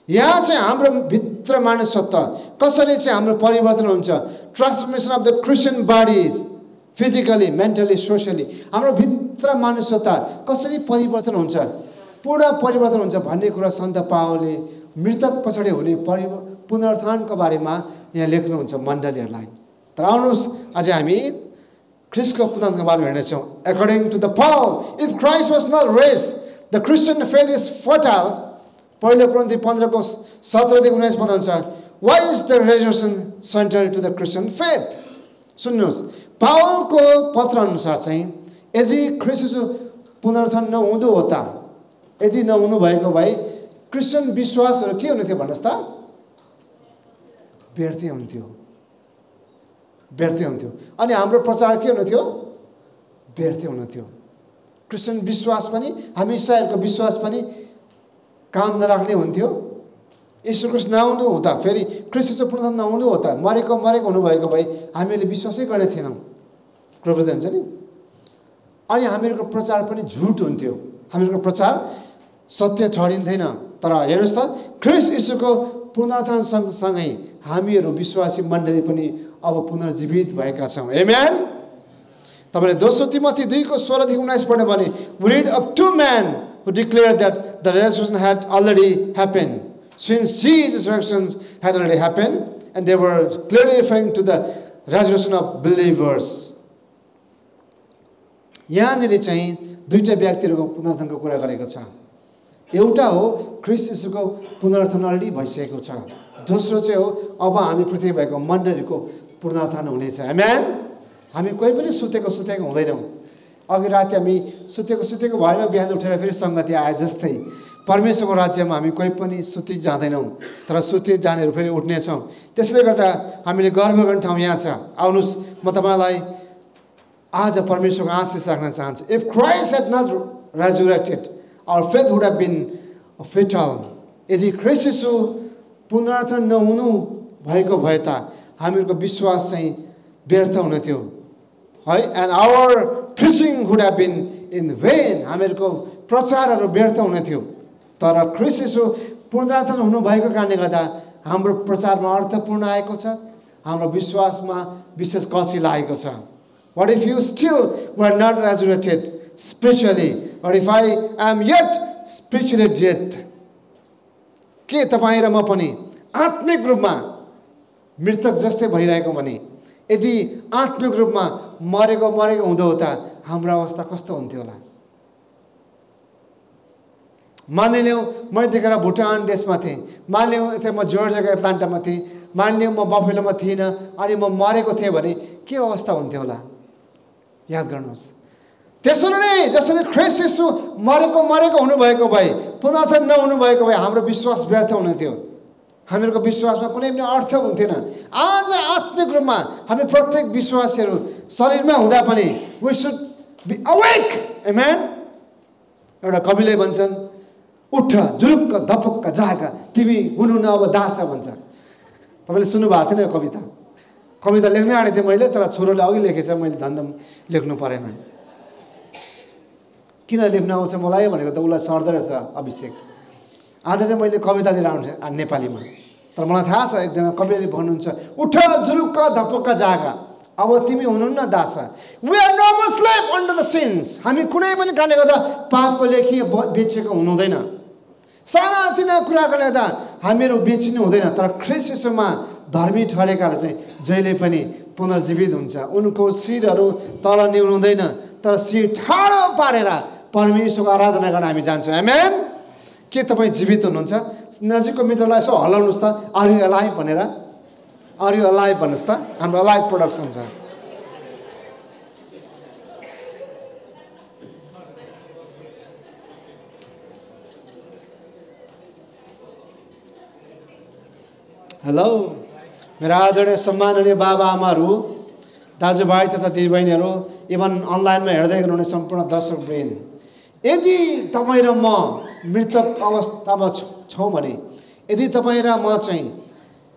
यहाँ चाहिँ हाम्रो भित्र मानसत्व कसरी चाहिँ हाम्रो परिवर्तन हुन्छ, transformation of the Christian bodies physically, mentally, socially, हाम्रो भित्र मानसत्व कसरी परिवर्तन हुन्छ, पूर्ण परिवर्तन हुन्छ भन्ने कुरा सन्त पावलले मृतक पछाडि हुने पुनरुत्थानको बारेमा यहाँ लेख्नुहुन्छ मण्डलीहरूलाई। तर आउनुहोस् अझै हामी ख्रीष्टको पुनरुत्थानको बारेमा हेर्नेछौँ। According to the Paul, if Christ was not raised, the Christian faith is futile. पहिलो कोरिन्थी 15:17-19 पद हुन्छ, why is the resurrection central to the Christian faith? सुन्नुहोस्, पावलको पत्र अनुसार चाहिँ यदि ख्रीष्ट येशू पुनरुत्थान नहुँदो हो त, यदि नहुनु भएको भए क्रिस्चियन विश्वासहरू के हुने थियो भन्नुहोस् त? व्यर्थै हुन्थ्यो, व्यर्थै हुन्थ्यो। अनि हाम्रो प्रचार के हुने थियो? व्यर्थै हुने थियो। क्रिस्चियन विश्वास पनि, हामी इसाईहरूको विश्वास पनि काम नराख्ने हुन्थ्यो। यीशु ख्रीष्ट नआउनु हुँदा, फेरि ख्रीष्ट येशू पुनरुत्थान नहुनु हो त, मरेको हुनुभएको भए हामीले विश्वासै गर्ने थिएनौँ। कुरो बुझ्दै हुन्छ नि? अनि हामीहरूको प्रचार पनि झुट हुन्थ्यो, हामीहरूको प्रचार सत्य ठहरिन्थेन। तर हेर्नुहोस् त, ख्रीष्ट येशूको पुनरुत्थान सँगसँगै हामीहरू विश्वासी मण्डली पनि अब पुनर्जीवित भएका छौँ। आमेन। तपाईँले 2 तिमोथी 2:16-19 पढ्नु भने, we read of 2 men who declared that the resurrection had already happened, since Jesus' resurrection had already happened, and they were clearly referring to the resurrection of believers. यहाँनिर चाहिँ दुईटा व्यक्तिहरूको पुनरुत्थानको कुरा गरेको छ। एउटा हो ख्रीष्ट येशूको पुनरुत्थान अलरेडी भइसकेको छ, दोस्रो चाहिँ हो अब हामी पृथ्वी भएको मण्डलीको पुनरुत्थान हुनेछ। आमेन। हामी कोही पनि सुतेको हुँदैनौँ। अघि राति हामी सुतेको भएन, बिहान उठेर फेरि सङ्गति आए जस्तै परमेश्वरको राज्यमा हामी कोही पनि सुति जाँदैनौँ, तर सुति जानेहरू फेरि उठ्नेछौँ। त्यसले गर्दा हामीले गर्व गर्ने ठाउँ यहाँ छ। आउनुहोस्, म तपाईँलाई आज परमेश्वरको आशिष राख्न चाहन्छु। If Christ had not resurrected, our faith would have been futile. यदि ख्रीष्ट येशू पुनरुत्थान नहुनु भएको भए त हामीहरूको विश्वास चाहिँ व्यर्थ हुने थियो है। And our preaching would have been in vain. हामीहरूको प्रचारहरू व्यर्थ हुने थियो। तर ख्रीष्ट येशू पुनरुत्थान हुनुभएको कारणले गर्दा हाम्रो प्रचारमा अर्थपूर्ण आएको छ, हाम्रो विश्वासमा विशेष कसी लागेको छ। What if you still were not resurrected spiritually? Or if I am yet spiritually dead? के तपाईँ र म पनि आत्मिक रूपमा मृतक जस्तै भइरहेको भने, यदि आत्मिक रूपमा मरेको हुँदो हो त हाम्रो अवस्था कस्तो हुन्थ्यो होला? मानिलिउँ म यतिखेर भुटान देशमा थिएँ, मानिलिउँ यता म जर्जियाको एटलान्टामा थिएँ, मानिलिउँ म बफेलोमा थिइनँ, अनि म मरेको थिएँ भने के अवस्था हुन्थ्यो होला? याद गर्नुहोस्। त्यसरी नै जसरी ख्रीष्ट येशू मरेको हुनुभएको भए, पुनरुत्थान नहुनु भएको भए हाम्रो विश्वास व्यर्थ हुने थियो, हामीहरूको विश्वासमा कुनै पनि अर्थ हुन्थेन। आज आत्मिक रूपमा हामी प्रत्येक विश्वासीहरू शरीरमा हुँदा पनि we should be awake. आमेन। एउटा कविले भन्छन्, उठ जुरुक्क धपक्क जाग, तिमी हुनु न अब दास भन्छ। तपाईँले सुन्नुभएको थिएन यो कविता लेख्न आँटेको थिएँ मैले, तर छोरोले अघि लेखेछ, मैले धन्दम लेख्नु परेन। किन लेख्न आउँछ मलाई भनेको त उसलाई सर्दो रहेछ अभिषेक। आज चाहिँ मैले कविता लिएर आउँछु नेपालीमा, तर मलाई थाहा छ एकजना कविले भन्नुहुन्छ, उठ जुरुक्क धपक्क जाग, अब तिमी हुनुहुन्न दास। We are no more slave under the sins. हामी कुनै पनि कारणले गर्दा पापको लेखी बेचेको हुनुहुँदैन। सानातिना कुराको गर्दा हामीहरू बेचिनु हुँदैन। तर ख्रीष्ट येशूमा धर्मी ठहरेकाहरू चाहिँ जहिले पनि पुनर्जीवित हुन्छ। उनको शिरहरू तल निहुँदैन, तर शिर ठाडो पारेर परमेश्वरको आराधना गर्न हामी जान्छौँ। आमेन। के तपाईँ जीवित हुनुहुन्छ? नजिकको मित्रलाई यसो हल्लाउनुहोस् त, आर यु अलाइभ भनेर। आर यु अलाइभ भन्नुहोस् त। हाम्रो अलाइभ प्रोडक्सन छ। हेलो मेरा आदरणीय सम्माननीय बाबा आमाहरू, दाजुभाइ तथा दिदीबहिनीहरू, इभन अनलाइनमा हेर्दै गर्नुहुने सम्पूर्ण दर्शकवृन्द, यदि तपाईँ र म मृतक अवस्थामा छौँ भने, यदि तपाईँ र म चाहिँ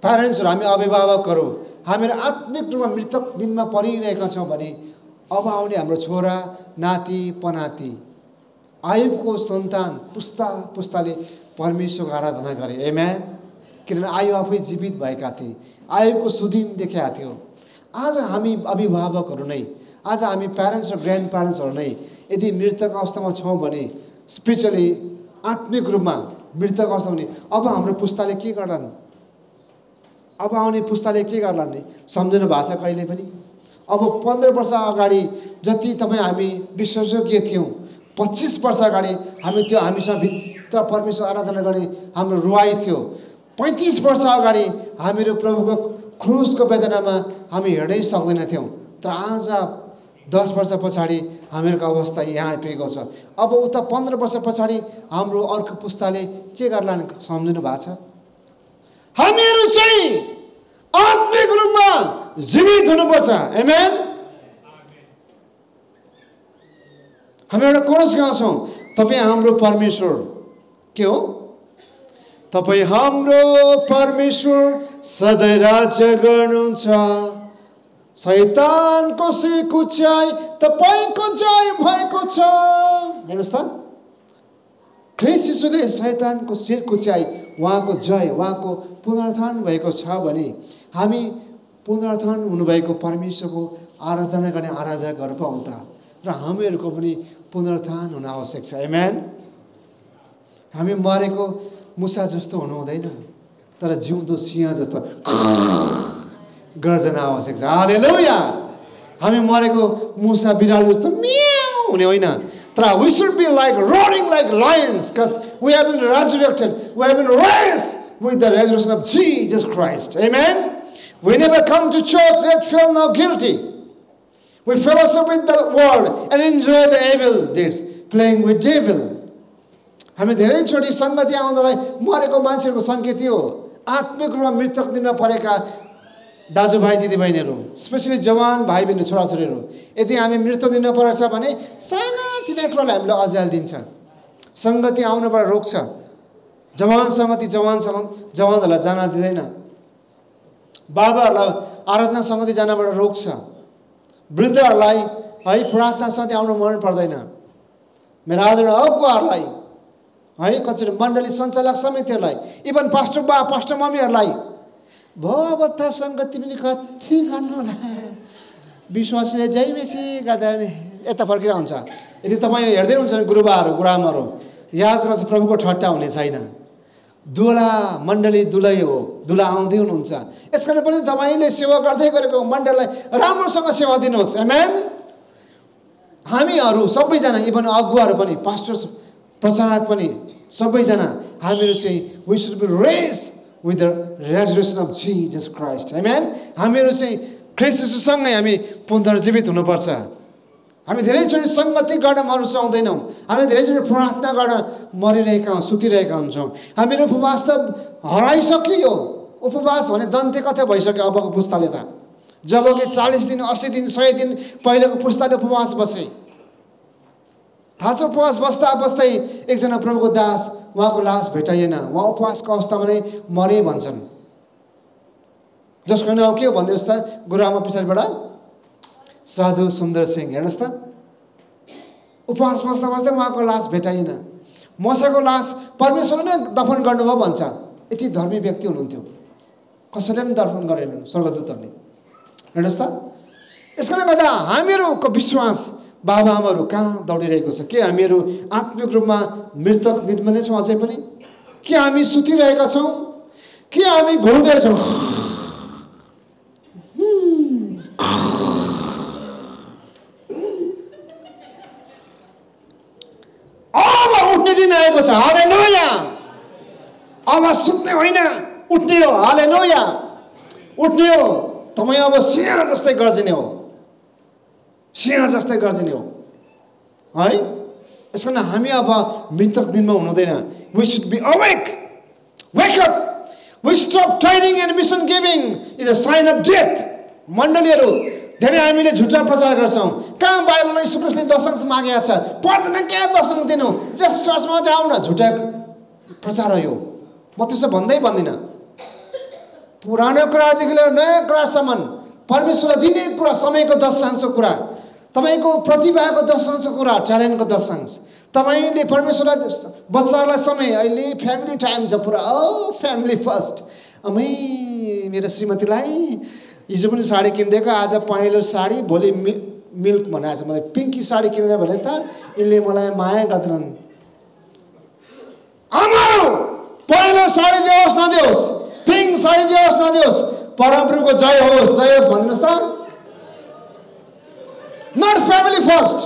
प्यारेन्ट्सहरू, हामी अभिभावकहरू, हामीहरू आत्मिक रूपमा मृतक दिनमा परिरहेका छौँ भने, अब आउने हाम्रो छोरा नाति पनाति, आयुबको सन्तान पुस्ता पुस्ताले परमेश्वरको आराधना गरे। आमेन। किनभने आयु आफै जीवित भएका थिए, आयुबको सुदिन देखेका थियो। आज हामी अभिभावकहरू नै, आज हामी प्यारेन्ट्स र ग्रान्ड प्यारेन्ट्सहरू नै यदि मृतक अवस्थामा छौँ भने, स्पिरिचुअली आत्मिक रूपमा मृतक अवस्था भने, अब हाम्रो पुस्ताले के गर्लान्? अब आउने पुस्ताले के गर्लान् नि? सम्झनु भएको छ कहिले पनि? अब 15 वर्ष अगाडि जति तपाईँ हामी विश्वासयोग्य थियौँ, 25 वर्ष अगाडि हामीसँग भित्र परमेश्वर आराधना गर्ने हाम्रो रुवाई थियो। 35 वर्ष अगाडि हामीहरू प्रभुको क्रुसको वेदनामा हामी हेर्नै सक्दैनथ्यौँ। तर आज 10 वर्ष पछाडि हामीहरूको अवस्था यहाँ आइपुगेको छ। अब उता 15 वर्ष पछाडि हाम्रो अर्को पुस्ताले के गर्ला सम्झिनु भएको छ? हामीहरू चाहिँ आत्मिक रूपमा जीवित हुनुपर्छ। आमेन। हामी एउटा कोरस गाउँछौँ, तपाईँ हाम्रो परमेश्वर के हो? तपाईँ हाम्रो परमेश्वर सधैँ राज्य गर्नुहुन्छ, शैतानको शिर कुच्याई तपाईँको जय भएको छ। हेर्नुहोस् त, ख्रीष्ट यीशुले शैतानको शिर कुच्याई उहाँको जय, उहाँको पुनरुत्थान भएको छ भने हामी पुनरुत्थान हुनुभएको परमेश्वरको आराधना गर्ने आराधना गर्न पाउँ त। र हामीहरूको पनि पुनरुत्थान हुन आवश्यक छ। आमेन। हामी मरेको मुसा जस्तो हुनु हुँदैन, तर जिउँदो सिंह जस्तो गर्जना आवश्यक छ। हालेलुया। हामी मरेको मुसा बिरालो जस्तो म्याउ हुने होइन, तर we should be like roaring like lions because we have been resurrected, we have been raised with the resurrection of Jesus Christ. Amen. We never come to church yet feel no guilty. We fellowship with the world and enjoy the evil deeds, playing with devil. हामी धेरैचोटि सङ्गति आउँदालाई मरेको मान्छेहरूको सङ्केत हो। आत्मिक रूपमा मृतक दिनमा परेका दाजुभाइ दिदीबहिनीहरू, स्पेसली जवान भाइ बहिनी छोराछोरीहरू, यदि हामी मृत्यु दिन परेछ भने सानातिना कुरालाई हामीले अझाल दिन्छ। सङ्गति आउनबाट रोक्छ। जवान सङ्गति जवानहरूलाई जान दिँदैन। बाबाहरूलाई आराधना सङ्गति जानबाट रोक्छ। वृद्धहरूलाई है प्रार्थना सङ्गति आउनु मन पर्दैन। मेरा आदरणीय अगुवाहरूलाई है, कतिवटा मण्डली सञ्चालक समितिहरूलाई, इभन पास्टर बा पास्टर मम्मीहरूलाई भवबत्ता सङ्गति पनि कति गर्नु होला। विश्वासले जयमेसी गर्दा यता फर्केर हुन्छ। यदि तपाईँ हेर्दै हुन्छ भने गुरुबाहरू गुरुआमाहरू याद गर्नुहोस्, प्रभुको ठट्टा हुने छैन। दुला मण्डली दुलै हो, दुला आउँदै हुनुहुन्छ। यस कारण पनि तपाईँले सेवा गर्दै गरेको मण्डलीलाई राम्रोसँग सेवा दिनुहोस्। आमेन। हामीहरू सबैजना, इभन अगुवाहरू पनि, पास्टर्स प्रचारक पनि, सबैजना हामीहरू चाहिँ we should be raised with the resurrection of Jesus Christ. Amen. हामीहरू चाहिँ ख्रीष्ट येशूसँगै हामी पुनर्जीवित हुनुपर्छ। हामी धेरैचोटि सङ्गति गर्न मरुचाउँदैनौँ। हामी धेरैचोटि प्रार्थना गर्न मरिरहेका सुतिरहेका हुन्छौँ। हामीहरू उपवास त हराइसक्यो। उपवास भने दन्ते कथा भइसक्यो अबको पुस्ताले त। जब कि 40 दिन 80 दिन 100 दिन पहिलेको पुस्ताले उपवास बसे। थाहा छ, उपवास बस्दा बस्दै एकजना प्रभुको दास, उहाँको लास भेटाइएन। उहाँ उपवासको अवस्थामा नै मरे भन्छन्। जसको नाउँ के हो भनिदिनुहोस् त? गुरुआमा पछाडिबाट साधु सुन्दर सिंह। हेर्नुहोस् त, उपवास बस्दा बस्दै उहाँको लास भेटाइएन। मसाको लास परमेश्वरले नै दफन गर्नुभयो भन्छ। यति धर्मी व्यक्ति हुनुहुन्थ्यो, कसैले पनि दफन गरेनन् स्वर्गदूतहरूले। हेर्नुहोस् त, यसकारणले गर्दा हामीहरूको विश्वास बाबाआमाहरू कहाँ दौडिरहेको छ? के हामीहरू आत्मिक रूपमा मृतक दिनमा नै छौँ अझै पनि? के हामी सुतिरहेका छौँ? के हामी घुर्दैछौँ? अब उठ्ने दिन आएको छ। हालेलुया। अब सुत्ने होइन, उठ्ने हो। हालेलुया। उठ्ने हो। तपाईँ अब सिंह जस्तै गर्जिने हो। सिंह जस्तै गर्जिने हो है। यसकारण हामी अब मृतक दिनमा हुनुहुँदैन। We should be awake. Wake up. We stop training and mission giving is a sign of death. मण्डलीहरू धेरै हामीले झुटा प्रचार गर्छौँ। कहाँ बाइबलमा यीशु ख्रीष्टले दशंश मागेको छ? पर्दैन क्या दशंश दिनु? जस्ट चर्चमा मात्रै आउन। झुटा प्रचार हो यो। म त्यसो भन्दिनँ। पुरानो कुरादेखि लिएर नयाँ कुरासम्म परमेश्वरलाई दिने कुरा, समयको दशांशको कुरा, तपाईँको प्रतिभाको दशांशको कुरा, ट्यालेन्टको दशांश। तपाईँले परमेश्वरलाई बच्चाहरूलाई समय, अहिले फ्यामिली टाइम छ पुरा। Family first. मेरो श्रीमतीलाई हिजो पनि साडी किनिदिएको, आज पहेँलो साडी, भोलि मिल्क भनेको छ। मलाई पिङ्की साडी किनेर भने त यिनले मलाई माया गर्दैनन्। आमा पहेँलो साडी दियोस् नदियोस्, पिङ्क साडी दियोस् नदियोस्, परमप्रभुको जय होस्, जय होस् भनिदिनुहोस् त। Not family first.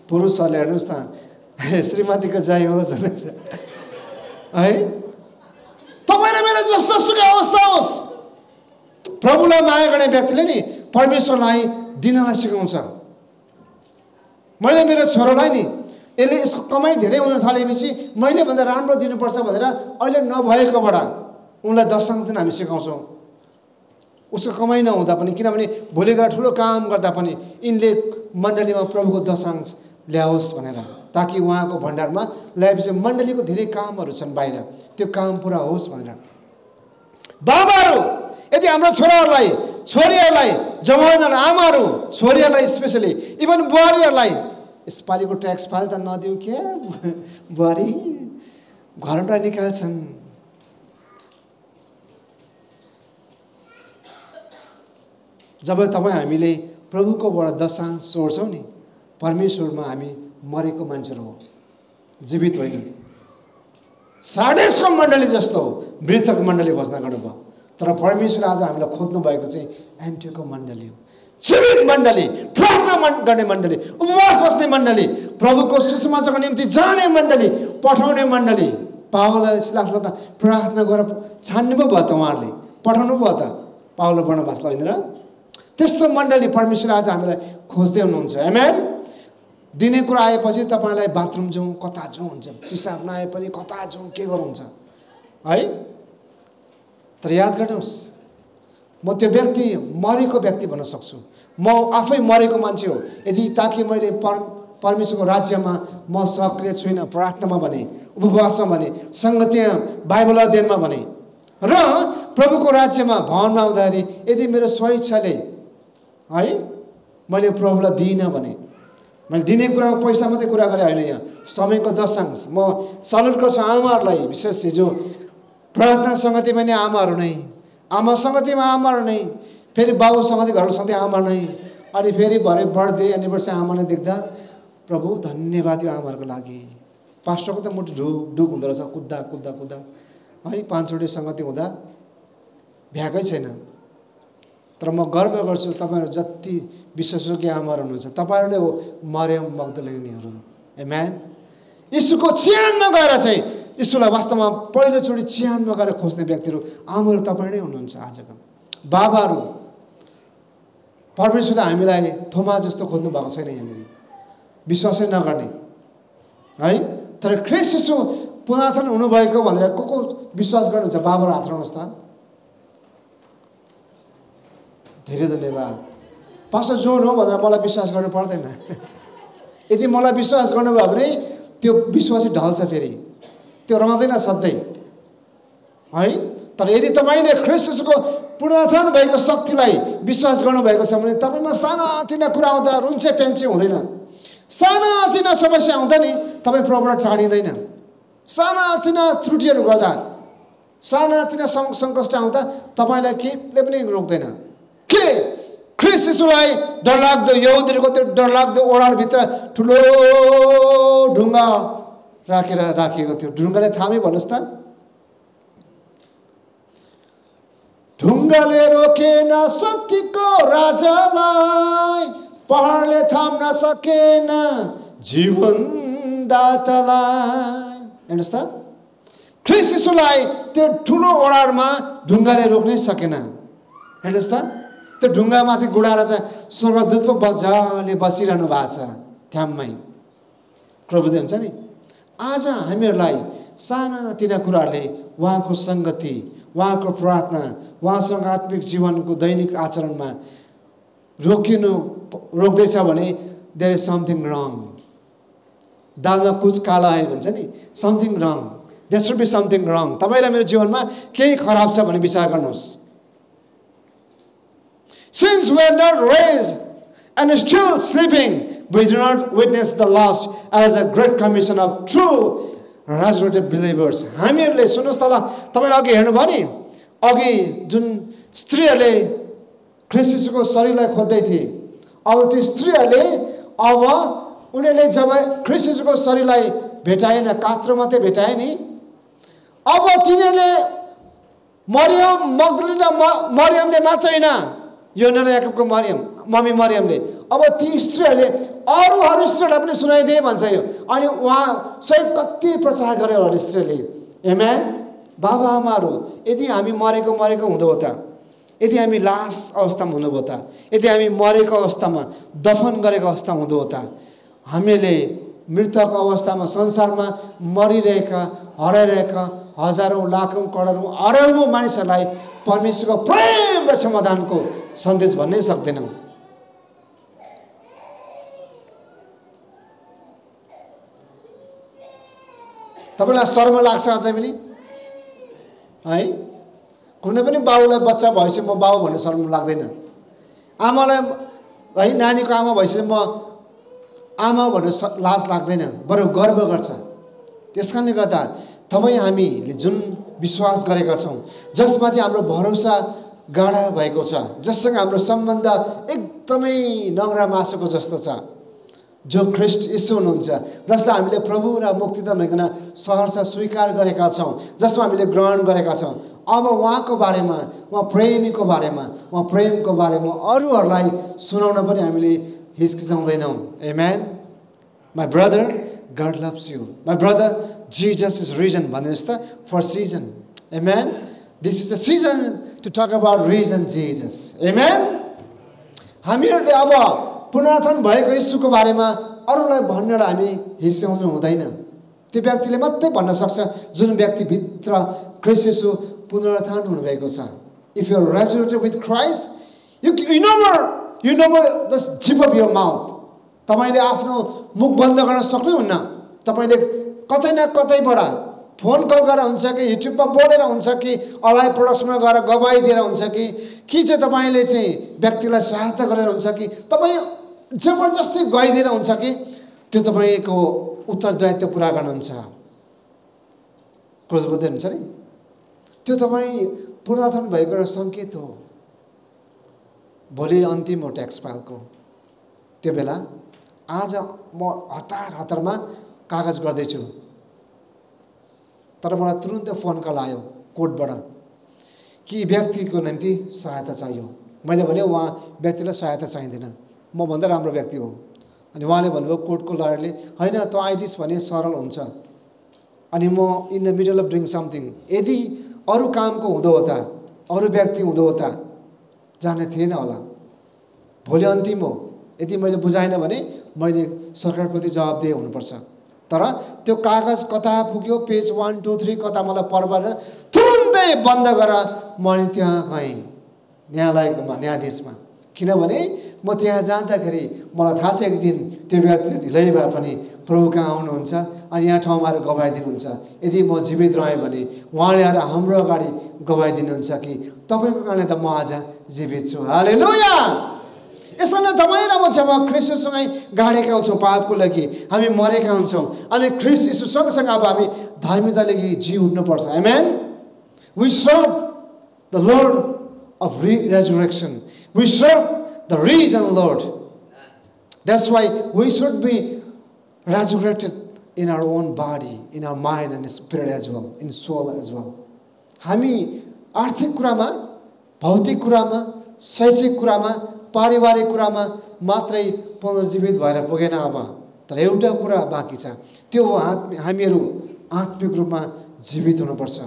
पुरुषहरूले हेर्नुहोस् त, श्रीमतीको जय होस् है। तपाईँले मेरो जस्तो सुकै अवस्था होस्, प्रभुलाई माया गर्ने व्यक्तिले नि परमेश्वरलाई दिनलाई सिकाउँछ। मैले मेरो छोरालाई नि यसले यसको कमाइ धेरै हुन थालेपछि मैले भन्दा राम्रो दिनुपर्छ भनेर अहिले नभएकोबाट उनलाई दशांश दिन हामी सिकाउँछौँ। उसको कमाइ नहुँदा पनि, किनभने भोलि गएर ठुलो काम गर्दा पनि यिनले मण्डलीमा प्रभुको दशांश ल्याओस् भनेर, ताकि उहाँको भण्डारमा ल्याएपछि मण्डलीको धेरै कामहरू छन् बाहिर, त्यो काम पुरा होस् भनेर। बाबाहरू यदि हाम्रो छोराहरूलाई, छोरीहरूलाई, जवानहरूलाई, आमाहरू, छोरीहरूलाई स्पेसली, इभन बुहारीहरूलाई यसपालिको ट्याक्स फाइल त नदिउँ के बुहारी घरबाट निकाल्छन्। जब तपाईँ हामीले प्रभुकोबाट दशांश छोड्छौँ नि, परमेश्वरमा हामी मरेको मान्छेहरू हो, जीवित होइन। साडेसको मण्डली जस्तो हो, मृतक मण्डली घोषणा गर्नुभयो। तर परमेश्वर आज हामीलाई खोज्नु भएको चाहिँ एन्टिको मण्डली हो, जीवित मण्डली, प्रार्थना गर्ने मण्डली, उपवास बस्ने मण्डली, प्रभुको सुसमाचारको निम्ति जाने मण्डली, पठाउने मण्डली। पावललाई सिलासलाई त प्रार्थना गरेर छान्नु पो भयो त, उहाँहरूले पठाउनु भयो त पावल बर्नबासलाई, होइन र? त्यस्तो मण्डली परमेश्वर आज हामीलाई खोज्दै हुनुहुन्छ। आमेन। दिने कुरा आएपछि तपाईँलाई बाथरुम जाउँ कता जाउँ हुन्छ, पिसाब नआए पनि कता जाउँ के गर्नुहुन्छ है। तर याद गर्नुहोस्, म त्यो व्यक्ति मरेको व्यक्ति भन्न सक्छु, म आफै मरेको मान्छे हो यदि ताकि मैले परमेश्वरको राज्यमा म सक्रिय छुइनँ, प्रार्थनामा भने, उपवासमा भने, सङ्गतिमा, बाइबल अध्ययनमा भने, र प्रभुको राज्यमा भवनमा आउँदाखेरि यदि मेरो स्वेच्छाले है मैले प्रभुलाई दिइनँ भने, मैले दिने कुरामा पैसा मात्रै कुरा गरेँ होइन, यहाँ समयको दशांश। म सल्युट गर्छु आमाहरूलाई, विशेष हिजो प्रार्थना सङ्गतिमा नै आमाहरू नै, आमा सङ्गतिमा आमाहरू नै, फेरि बाबु सङ्गति घरको सधैँ आमा नै, अनि फेरि भरे बर्थडे एनिभर्सरी आमा नै देख्दा प्रभु धन्यवाद यो आमाहरूको लागि। पास्टरको त मुटु ढुक हुँदो रहेछ, कुद्दा कुद्दा कुद्दा है, 5 सङ्गति हुँदा भ्याएकै छैन। तर म गर्व गर्छु तपाईँहरू जति विश्वासयोग्य आमाहरू हुनुहुन्छ, तपाईँहरूले हो मरियम मग्दलिनीहरू। आमेन। यीशुको चिहानमा गएर चाहिँ यीशुलाई वास्तवमा पहिलोचोटि चिहानमा गएर खोज्ने व्यक्तिहरू आमाहरू तपाईँ नै हुनुहुन्छ आजको। बाबाहरू, परमेश्वरले हामीलाई थोमा जस्तो खोज्नु भएको छैन यहाँनिर, विश्वासै नगर्ने है। तर ख्रीष्ट यीशु पुनरुत्थान हुनुभएको भनेर को विश्वास गर्नुहुन्छ? बाबाहरू हात उठाउनुहोस् त। धेरै धन्यवाद। पास्टर जोन हो भनेर मलाई विश्वास गर्नु पर्दैन। यदि मलाई विश्वास गर्नुभयो भने त्यो विश्वासै ढल्छ, फेरि त्यो रहँदैन सधैँ है। तर यदि तपाईँले ख्रीष्ट यीशुको पुनरुत्थान भएको शक्तिलाई विश्वास गर्नुभएको छ भने तपाईँमा सानातिना कुरा आउँदा रुन्चे पेन्चे हुँदैन, सानातिना समस्या आउँदा नि तपाईँ प्रभुबाट टाढिँदैन, सानातिना त्रुटिहरू गर्दा, सानातिना सङ्कष्ट आउँदा तपाईँलाई केले पनि रोक्दैन। के ख्रीष्ट यीशुलाई डरलाग्दो, यहुदीहरूको त्यो डरलाग्दो ओडारभित्र ठुलो ढुङ्गा राखिएको थियो। ढुङ्गाले थामे भन्नुहोस् त, ढुङ्गाले रोकेन शक्तिको राजालाई, पहाडले थाम्न सकेन जीवनदातालाई। हेर्नुहोस् त, ख्रीष्ट यीशुलाई त्यो ठुलो ओडारमा ढुङ्गाले रोक्नै सकेन। हेर्नुहोस् त, त्यो ढुङ्गामाथि गुडाएर त स्वर्गदूत पो मजाले बसिरहनु भएको छ थ्याम्मै। प्रभुले हुन्छ नि, आज हामीहरूलाई सानातिना कुराहरूले उहाँको सङ्गति, उहाँको प्रार्थना, उहाँसँग आत्मिक जीवनको दैनिक आचरणमा रोक्दैछ भने देयर इज समथिङ रङ। दालमा कुछ काला आयो भन्छ नि, something wrong, there should be something wrong. तपाईँलाई मेरो जीवनमा केही खराब छ भने विचार गर्नुहोस्। Since we are not raised and still sleeping, we do not witness the lost as a great commission of true resurrected believers. हामीहरूले सुन्नुहोस् त ल, तपाईँले अघि हेर्नुभयो नि, अघि जुन स्त्रीहरूले ख्रीष्ट यीशुको शरीरलाई खोज्दै थिए, अब त्यो स्त्रीहरूले अब उनीहरूले जब ख्रीष्ट यीशुको शरीरलाई भेटाएन, कात्रो मात्रै भेटाए नि, अब तिनीहरूले मरियम मग्दलिनी मरियमले मात्र होइन, योहन्ना र याकुबको मरियम, मम्मी मरियमले, अब ती स्त्रीहरूले अरू स्त्रीहरूलाई पनि सुनाइदिए भन्छ यो। अनि उहाँ सहित कति प्रचार गरे अरू स्त्रीहरूले। आमेन। बाबा आमाहरू, यदि हामी मरेको हुँदो त, यदि हामी लास अवस्थामा हुनुभयो त, यदि हामी मरेको अवस्थामा दफन गरेको अवस्थामा हुनुभयो त, हामीले मृतक अवस्थामा संसारमा मरिरहेका हराइरहेका हजारौँ लाखौँ करोडौँ अरबौँ मानिसहरूलाई परमेश्वरको प्रेम र समाधानको सन्देश भन्नै सक्दैनौँ। तपाईँलाई शर्म लाग्छ अझै पनि है? कुनै पनि बाउलाई बच्चा भएपछि म बाउ भन्ने शर्म लाग्दैन। आमालाई है, नानीको आमा भएपछि म आमा भन्ने लाज लाग्दैन, बरु गर्व गर्छ। त्यस कारणले गर्दा तपाईँ हामीले जुन विश्वास गरेका छौँ, जसमाथि हाम्रो भरोसा गाढा भएको छ, जससँग हाम्रो सम्बन्ध एकदमै नङ्ग्रा मासुको जस्तो छ, जो ख्रिस्ट यीशु हुनुहुन्छ, जसलाई हामीले प्रभु र मुक्तिदाता भनिकन सहर्ष स्वीकार गरेका छौँ, जसमा हामीले ग्रहण गरेका छौँ, अब उहाँको बारेमा, उहाँ प्रेमीको बारेमा, उहाँ प्रेमको बारेमा अरूहरूलाई सुनाउन पनि हामीले हिचकिचाउँदैनौँ। Amen. My brother, God loves you. My brother, Jesus is risen भन्ने जस्तो for season. Amen. This is a season to talk about risen Jesus. Amen. हामीहरूले अब पुनरुत्थान भएको यीशुको बारेमा अरूलाई भन्नलाई हामी हिर्साउनु हुँदैन। त्यो व्यक्तिले मात्रै भन्न सक्छ जुन व्यक्ति भित्र ख्रीष्ट येशू पुनरुत्थान हुनुभएको छ। If you are resurrected with Christ, you never just zip up your mouth. तपाईले आफ्नो मुख बन्द गर्न सक्नुहुन्न। तपाईले कतै न कतैबाट फोन कल गरेर हुन्छ कि युट्युबमा बोलेर हुन्छ कि अनलाइन प्रोडक्समा गएर गवाई दिएर हुन्छ कि चाहिँ तपाईले चाहिँ व्यक्तिलाई सहायता गरेर हुन्छ कि तपाई जबरजस्ती गइदिएर हुन्छ कि त्यो तपाईको उत्तरदायित्व पुरा गर्नुहुन्छ। क्लोज बुझ्दै हुन्छ नि? त्यो तपाई पुनरुत्थान भएको एउटा संकेत हो। भोलि अन्तिम हो ट्याक्स फाइलको। त्यो बेला आज म हतारमा कागज गर्दैछु, तर मलाई तुरुन्त फोन कल आयो कोर्टबाट कि व्यक्तिको निम्ति सहायता चाहियो। मैले भने उहाँ व्यक्तिलाई सहायता चाहिँदैन, म भन्दा राम्रो व्यक्ति हो। अनि उहाँले भन्नुभयो कोर्टको लयरले हैन त आइदिस् भने सरल हुन्छ। अनि म in the middle of doing something, यदि अरू कामको हुँदो हो त, अरू व्यक्ति हुँदो हो त जाने थिएन होला। भोलि अन्तिम हो। यदि मैले बुझाएन भने मैले सरकारप्रति जवाबदेही हुनुपर्छ। तर त्यो कागज कता पुग्यो, पेज 1 2 3 कता मलाई पढ्बर तुरुन्तै बन्द गरेर मैले त्यहाँ गएँ न्यायालयमा, न्यायाधीशमा। किनभने म त्यहाँ जाँदाखेरि मलाई थाहा छ एक दिन त्यो व्यक्तिले ढिलै भए पनि प्रभु कहाँ आउनुहुन्छ अनि यहाँ ठाउँमा आएर गवाई दिनुहुन्छ। यदि म जीवित रहेँ भने उहाँले आएर हाम्रो अगाडि गवाई दिनुहुन्छ कि तपाईँको कारणले त म आज जीवित छु। हालेलुया। यसैले तपाईँ र म जब ख्रीष्ट येशूसँगै गाडेका हुन्छौँ पापको लागि, हामी मरेका हुन्छौँ अनि ख्रीष्ट येशू सँगसँग अब हामी धार्मिकताको लागि जी उठ्नुपर्छ। Amen. We serve the Lord of resurrection. We serve the risen Lord. That's why we should be resurrected in our own body, in our mind and spirit as well, in soul as well. हामी आर्थिक कुरामा, भौतिक कुरामा, शैक्षिक कुरामा, पारिवारिक कुरामा मात्रै पुनर्जीवित भएर पुगेन अब। तर एउटा कुरा बाँकी छ, त्यो हो हामीहरू आत्मिक रूपमा जीवित हुनुपर्छ।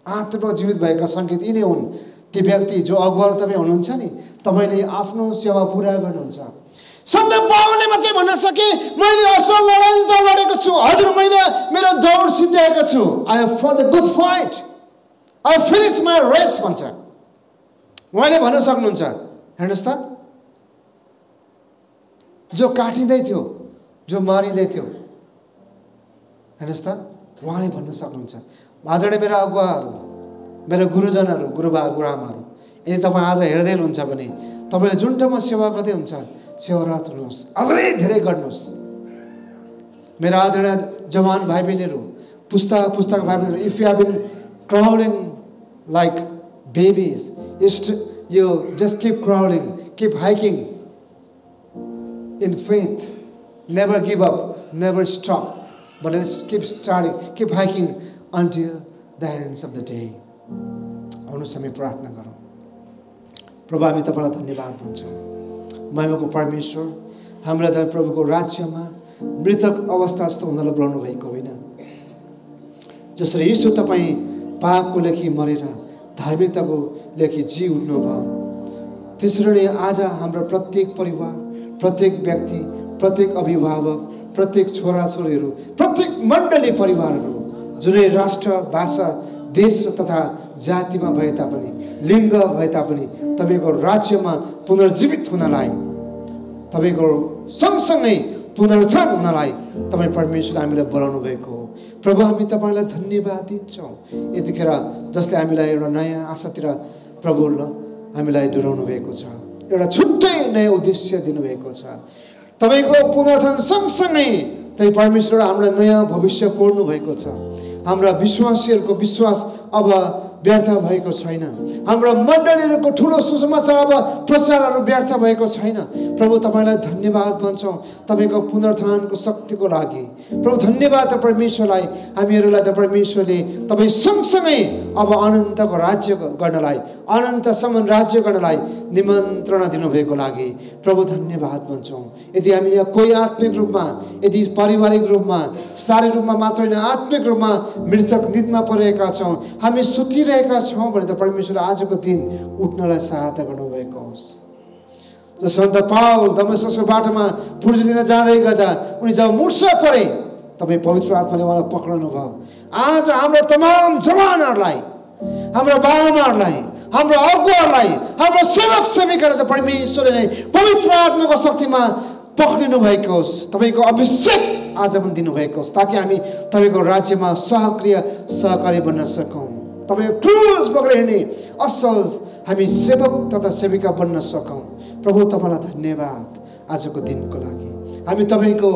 आत्मिक जीवित भएका सङ्केत यिनै हुन्। त्यो व्यक्ति जो अगुवा तपाईँ हुनुहुन्छ नि, तपाईँले आफ्नो सेवा पुरा गर्नुहुन्छ। सन्त पावलले मात्रै भन्न सके मैले असल लडाईँ त लडेको छु, हजुर मैले मेरो दौड सिद्ध्याएको छु। I have fought the good fight, I finish my race भन्छ उहाँले भन्न सक्नुहुन्छ। हेर्नुहोस् त, जो काटिँदै थियो, जो मारिँदै थियो, हेर्नुहोस् त उहाँले भन्न सक्नुहुन्छ। आदरणीय मेरा अगुवाहरू, मेरो गुरुजनहरू, गुरुबा गुरुआमाहरू, यदि तपाईँ आज हेर्दै हुनुहुन्छ भने तपाईँले जुन ठाउँमा सेवा गर्दै हुन्छ सेवारत हुनुहोस्, अझै धेरै गर्नुहोस्। मेरा आदरणीय जवान भाइ बहिनीहरू, पुस्ता भाइ बहिनीहरू, if you have been crawling like babies, you just keep crawling, keep hiking in faith, never give up, never stop, but let's keep starting, keep hiking until the ends of the day. आउनुहोस् हामी प्रार्थना गरौँ। प्रभु हामी तपाईँलाई धन्यवाद भन्छौँ। महिमाको परमेश्वर, हामीलाई तपाईँ प्रभुको राज्यमा मृतक अवस्था जस्तो हुनलाई बोलाउनु भएको होइन। जसरी यीशु तपाईँ पापको लागि मरेर धार्मिकताको लेखी जी उठ्नुभयो। त्यसरी नै आज हाम्रो प्रत्येक परिवार, प्रत्येक व्यक्ति, प्रत्येक अभिभावक, प्रत्येक छोराछोरीहरू, प्रत्येक मण्डली परिवारहरू जुनै राष्ट्र, भाषा, देश तथा जातिमा भए तापनि, लिङ्ग भए तापनि तपाईँको राज्यमा पुनर्जीवित हुनलाई, तपाईँको सँगसँगै पुनरुत्थान हुनलाई तपाईँ परमेश्वरले हामीलाई बोलाउनु भएको हो। प्रभु, हामी तपाईँलाई धन्यवाद दिन्छौँ यतिखेर जसले हामीलाई एउटा नयाँ आशातिर प्रभु हामीलाई डोराउनु भएको छ, एउटा छुट्टै नयाँ उद्देश्य दिनुभएको छ। तपाईँको पुनरुत्थान सँगसँगै तपाईँ परमेश्वर हामीलाई नयाँ भविष्य कोर्नु भएको छ। हाम्रा विश्वासीहरूको विश्वास अब व्यर्थ भएको छैन। हाम्रा मण्डलीहरूको ठुलो सुसमाचार अब प्रचारहरू व्यर्थ भएको छैन। प्रभु, तपाईँलाई धन्यवाद भन्छौँ तपाईँको पुनरुत्थानको शक्तिको लागि। प्रभु, धन्यवाद परमेश्वरलाई, हामीहरूलाई त परमेश्वरले तपाईँ सँगसँगै अब अनन्तको राज्य गर्नलाई, अनन्तसम्म राज्य गर्नलाई निमन्त्रणा दिनुभएको लागि प्रभु धन्यवाद भन्छौँ। यदि हामी यहाँ कोही आत्मिक रूपमा, यदि पारिवारिक रूपमा, शारीरिक रूपमा मात्र होइन, आत्मिक रूपमा मृतक निदमा परेका छौँ, हामी सुतिरहेका छौँ भने त परमेश्वर आजको दिन उठ्नलाई सहायता गर्नुभएको होस्। जो सन्त पावल दमस्कसको बाटोमा पुर्जी लिन जाँदै गर्दा उनी जब मुर्छा परे, तपाईँ पवित्र आत्माले उहाँलाई पक्राउनु भयो। आज हाम्रो तमाम जवानहरूलाई, हाम्रो बाबामाहरूलाई, हाम्रो अगुवाहरूलाई, हाम्रो सेवक सेविकालाई त परमेश्वरले नै पवित्र आत्माको शक्तिमा पक्रिनु भएको होस्। तपाईँको अभिषेक आज पनि दिनुभएको होस्, ताकि हामी तपाईँको राज्यमा सक्रिय सहकारी बन्न सकौँ। तपाईँको क्रुस बोकेर हिँड्ने असल हामी सेवक तथा सेविका बन्न सकौँ। प्रभु, तपाईँलाई धन्यवाद आजको दिनको लागि। हामी तपाईँको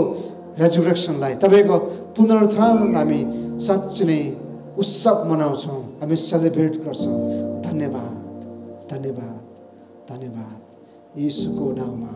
रेजुरेक्सनलाई, तपाईँको पुनरुत्थान हामी साँच्चै नै उत्सव मनाउँछौँ, हामी सेलिब्रेट गर्छौँ। धन्यवाद, धन्यवाद, धन्यवाद। यीशुको नाममा